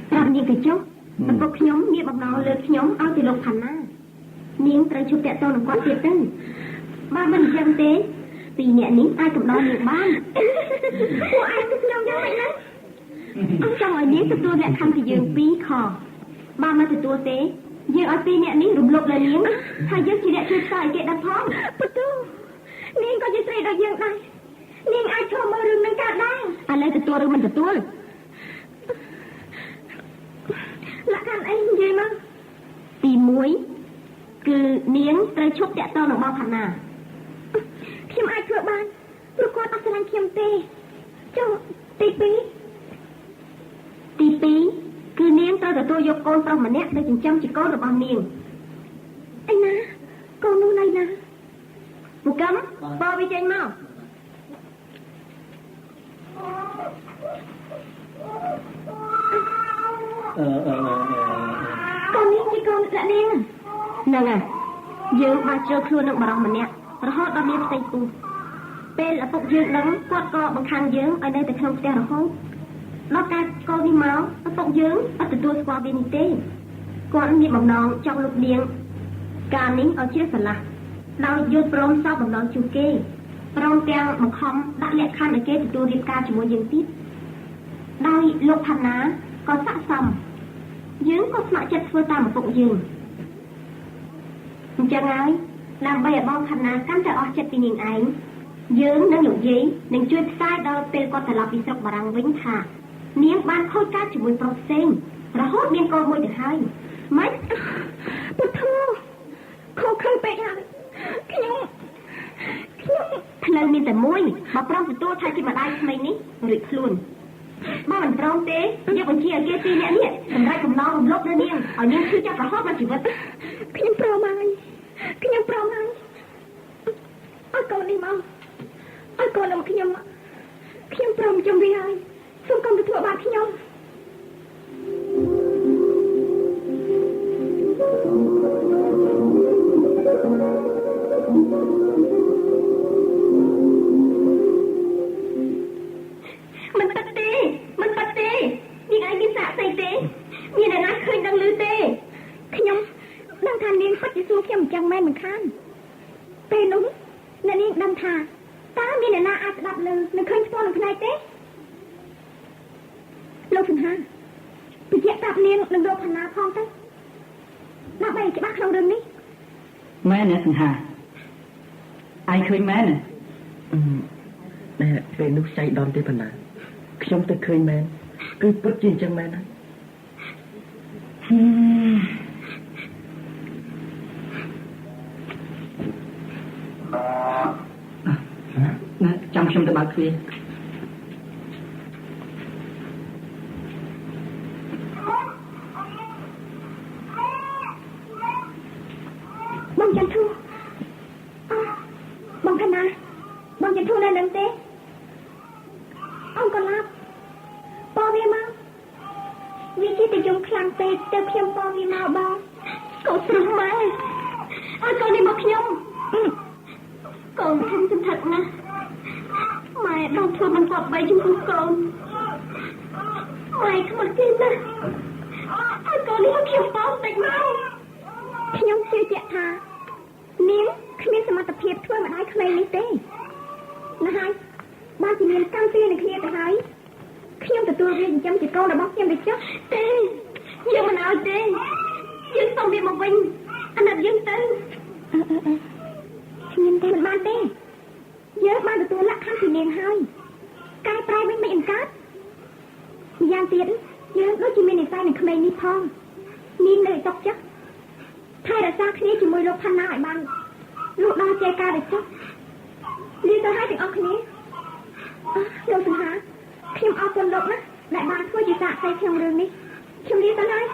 ប្រាប់នាងទៅចុះឪពុកខ្ញុំមានបំណងលើកខ្ញុំឲ្យទៅលោកផាន់ណានាងត្រូវជួបតាក់ទងនឹងគាត់ទៀតទៅបើមិនអញ្ចឹងទេពីរអ្នកនេះអាចកំដរនាងបាន
ពួកឯងគឺខ្ញុំយ៉ាងម៉េចណា
ចង់ឲ្យនាងទទួលលក្ខខណ្ឌពីយើងពីរខបើមិនទទួលទេយើងឲ្យពីរអ្នកនេះរំលោភលើនាងហើយយើងជាអ្នកជួយផ្សាយឲ្យគេដឹងផង
បន្ទូនាងក៏ជាស្រីដូចយើងដែរនាងអាចធ្វើមើលរឿងនឹងកើតដែរ
ឥឡូវទទួលឬមិនទទួល
លក្ខខណ្ឌអីនិយាយមក
ទី1គឺនាងត្រូវឈប់តាក់ទងនឹងបងផាន់ណា
ខ្ញុំអាចធ្វើបានព្រោះគាត់អត់ស្រឡាញ់ខ្ញុំទេចុះទី2
ទី2គឺនាងត្រូវទទួលយកកូនប្រុសម្នាក់ដែលចិញ្ចឹមជាកូនរបស់នាង
អីណាកូននោះណៃណា
ពូកឹមបើវាចេញមក
កូននេះជាកូនអ្នកនាង
ហ្នឹងហើយយើងបានជ្រើខ្លួននឹងបរិសម្នាក់រហូតដល់មានផ្ទៃពោះពេលឪពុកយើងដឹងគាត់ក៏បង្ខាំងយើងឲ្យនៅតែក្នុងផ្ទះរហូតដល់ការកូននេះមកឪពុកយើងអត់ទទួលស្គាល់វានេះទេគាត់មានបំណងចង់លុបលាង ការនេះឲ្យជ្រះស្រឡះដោយយល់ព្រមសោកបំណងជួគេព្រមទាំងបង្ខំដាក់លក្ខខណ្ឌឲ្យគេទទួលរៀបការជាមួយយើងទៀតដោយលោកផាណាក៏ស័ក្តិសមយើងក៏ស្ម័គ្រចិត្តធ្វើតាមឪពុកយើងអញ្ចឹងហើយដើម្បីឲ្យបងផាណាកាន់តែអស់ចិត្តពីនាងឯងយើងនិងលោកយាយនឹងជួយផ្សាយដល់ពេលគាត់ត្រឡប់ពីស្រុកបារាំងវិញថានាងបានខូចការជាមួយប្រុសផ្សេងរហូតមានកូនមួយទៅហើយម៉េច
ពុទ្ធោខូចខើពេកហើយខ្ញុំ
ផ្លូវមានតែមួយបើព្រមទទួលថាជាម្ដាយក្មេងនេះរួចខ្លួនបើមិនព្រមទេយកបញ្ជាឲ្យគេពីរនាក់នេះសម្រាប់កំណងរំលោភលើនាងឲ្យនាងឈឺចាប់រហូតដល់ជីវិត
ខ្ញុំព្រមហើយខ្ញុំព្រមហើយឲ្យកូននេះមកឲ្យកូនរបស់ខ្ញុំខ្ញុំព្រមជំរាបហើយសូមកុំទៅធ្វើបាបខ្ញុំ
មិនពិតទេមិនពិតទេនាងឯងមានសាកសីទេមានអ្នកណាឃើញដឹងឮទេ
ខ្ញុំដឹងថានាងពិតជាសួរខ្ញុំអញ្ចឹងមែនមិនខានពេលនោះអ្នកនាងដឹងថាតើមានអ្នកណាអាចស្ដាប់ឮនិងឃើញផ្ទាល់នឹងភ្នែកទេលោកសង្ហាបញ្ជាក់ប្រាប់នាងនឹងលោកផាណាផងទៅដើម្បីច្បាស់ក្នុងរឿងនេះ
មែនទេសង្ហាឯងឃើញមែនទេ
ណែពេលនោះចៃដន្យទេផាណាខ្ញុំទៅឃើញមែនគឺពិតជាអញ្ចឹងមែនណា
ណាចាំខ្ញុំទៅបើកទ្វារ
បងចន្ទធូបងខណាបងចន្ទធូនៅនឹងទេអង្គឡាប់ពវាមកវាជាទៅយំខ្លាំងពេកទៅខ្ញុំពវាមកបង
កូនព្រោះម៉ែឲ្យកូននេះមកខ្ញុំកូនធំសន្ធឹកណាស់ម៉ែដល់ធ្វើមិនគប្បីចំពោះកូនម៉ែខ្មាស់គេណាស់ឲ្យកូននេះមកខ្ញុំបងតិចមក
ខ្ញុំជឿជាក់ថានាងគ្មានសមត្ថភាពធ្វើម្ដាយក្មេងនេះទេណាស់ហើយបានជាមានកម្មពីនឹងគ្នាទៅហើយខ្ញុំទទួលវាចិញ្ចឹមជាកូនរបស់ខ្ញុំទៅចុះ
ទេយើងមិនឲ្យទេយើងសុំវាមកវិញអាណិតយើងទៅ
ខ្ញុំទេមិនបានទេយើងបានទទួលលក្ខខណ្ឌពីនាងហើយកែប្រែវិញមិនអង្កើតម្យ៉ាងទៀតយើងដូចជាមាននិស្ស័យនឹងក្មេងនេះផងនាងនៅតុកចុះថែរក្សាគ្នាជាមួយលោកផាណាឲ្យបានលុះដល់ចេការទៅចុះលាទៅឲ្យទាំងអស់គ្នាលោកសង្ហាខ្ញុំអរគុណលោកណាស់ដែលបានធ្វើជាសាក្សីក្នុងរឿងនេះខ្ញុំលាទៅហើយ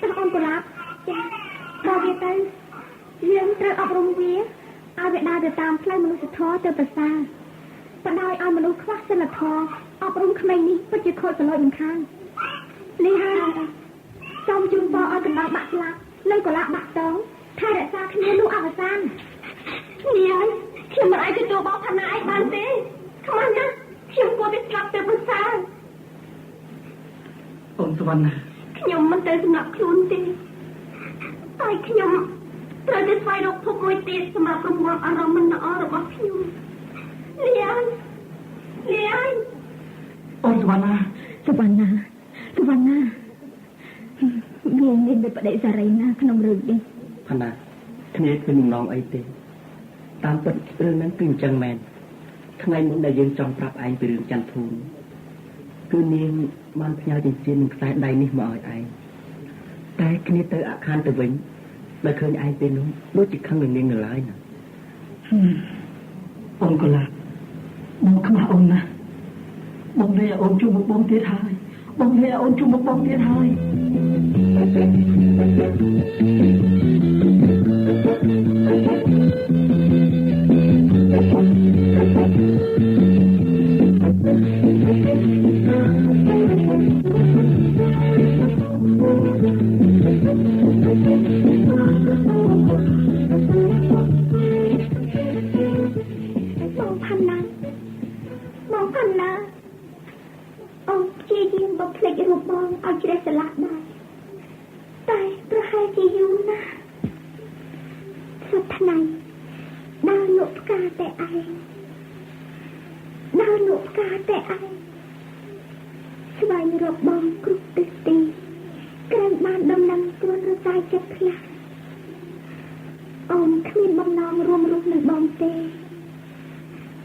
តោះអូនកុលាបចាដល់វាទៅយើងត្រូវអប់រំវាឲ្យវាដើរទៅតាមផ្លូវមនុស្សធម៌ទៅប្រសើរបដោយឲ្យមនុស្សខ្វះសីលធម៌អប់រំក្មេងនេះពិតជាខូចប្រឡូចមិនខាននេះហើយសូមជូនពរឲ្យកណ្ដោបាក់ស្លាប់និងកុលាបបាក់តងថែរក្សាគ្នានោះអវសាន
នេះហើយខ្ញុំមិនអាចទទួលបោកឋានៈឯងបានទេខ្មាស់ណាស់ខ្ញុំគួរតែស្លាប់ទៅប្រសើរ
អូនសវណ្ណា
ខ្ញុំមិនទៅសម្រាប់ខ្លួនទេតែខ្ញុំត្រូវតែស្វែងរកភពមួយទៀតសម្រាប់រំងាប់អារម្មណ៍មិនល្អរបស់ខ្ញុំលាយលាយ
អូនសវណ្ណា
សវណ្ណាសវណ្ណាមានមានបដិសារីណាក្នុងរឿងនេះ
ផាណាគ្នាគឺបំណងអីទេតាមពិតរឿងហ្នឹងគឺអញ្ចឹងមែនថ្ងៃមុនដែលយើងចង់ប្រាប់ឯងពីរឿងចន្ទធូនគឺនាងបានផ្ញើចិញ្ចៀននឹងខ្សែដៃនេះមកឲ្យឯងតែគ្នាទៅអាខានទៅវិញបើឃើញឯងពេលនោះដូចជាខឹងនឹងនាងនៅឡើយណា
អូនកូឡាបងខ្មាស់អូនណាស់បងលេអូនជួបមុខបងទៀតហើយបងលេអូនជួបមុខបងទៀតហើយ
បងផាន់ណាបងផាន់ណាអូនព្យាយាមបំភ្លេចរូបបងឲ្យជ្រះស្រឡះដែរតែប្រហែលជា សប្តាហ៍ថ្ងៃដើរលក់ផ្កាតែឯងដើរលក់ផ្កាតែឯងស្វែងរកបងគ្រប់ទិសទីក្រែងបានដំណឹងគ្រួនរសាយចិត្តខ្លះអូនគ្មានបំណងរួមរស់នឹងបងទេ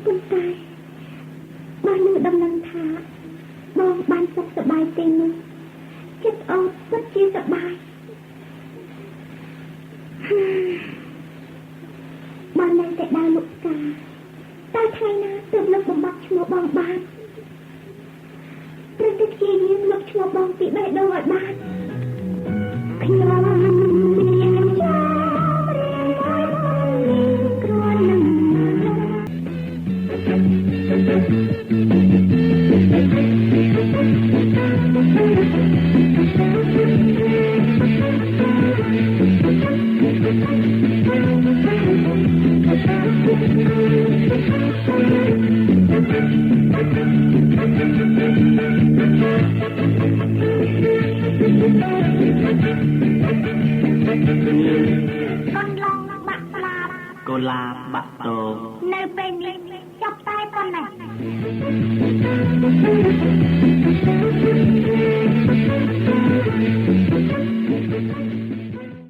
ប៉ុន្តែបើឮដំណឹងថាបងបានសុខសប្បាយទេនោះចិត្តអូនពិតជាសប្បាយបើនៅតែដើរលក់ផ្កាតើថ្ងៃណាទើបលុបបំបាត់ឈ្មោះបងបានត្រូវតែព្យាយាមលុបឈ្មោះបងពីបេះដូងឲ្យបានខ្ញុំមានចាំរៀនមួយគ្រាន់នឹងកន្លងបាក់ស្លាប់
កុលាបបាក់តោ
នៅពេលនេះចប់តែប៉ុណ្ណេះ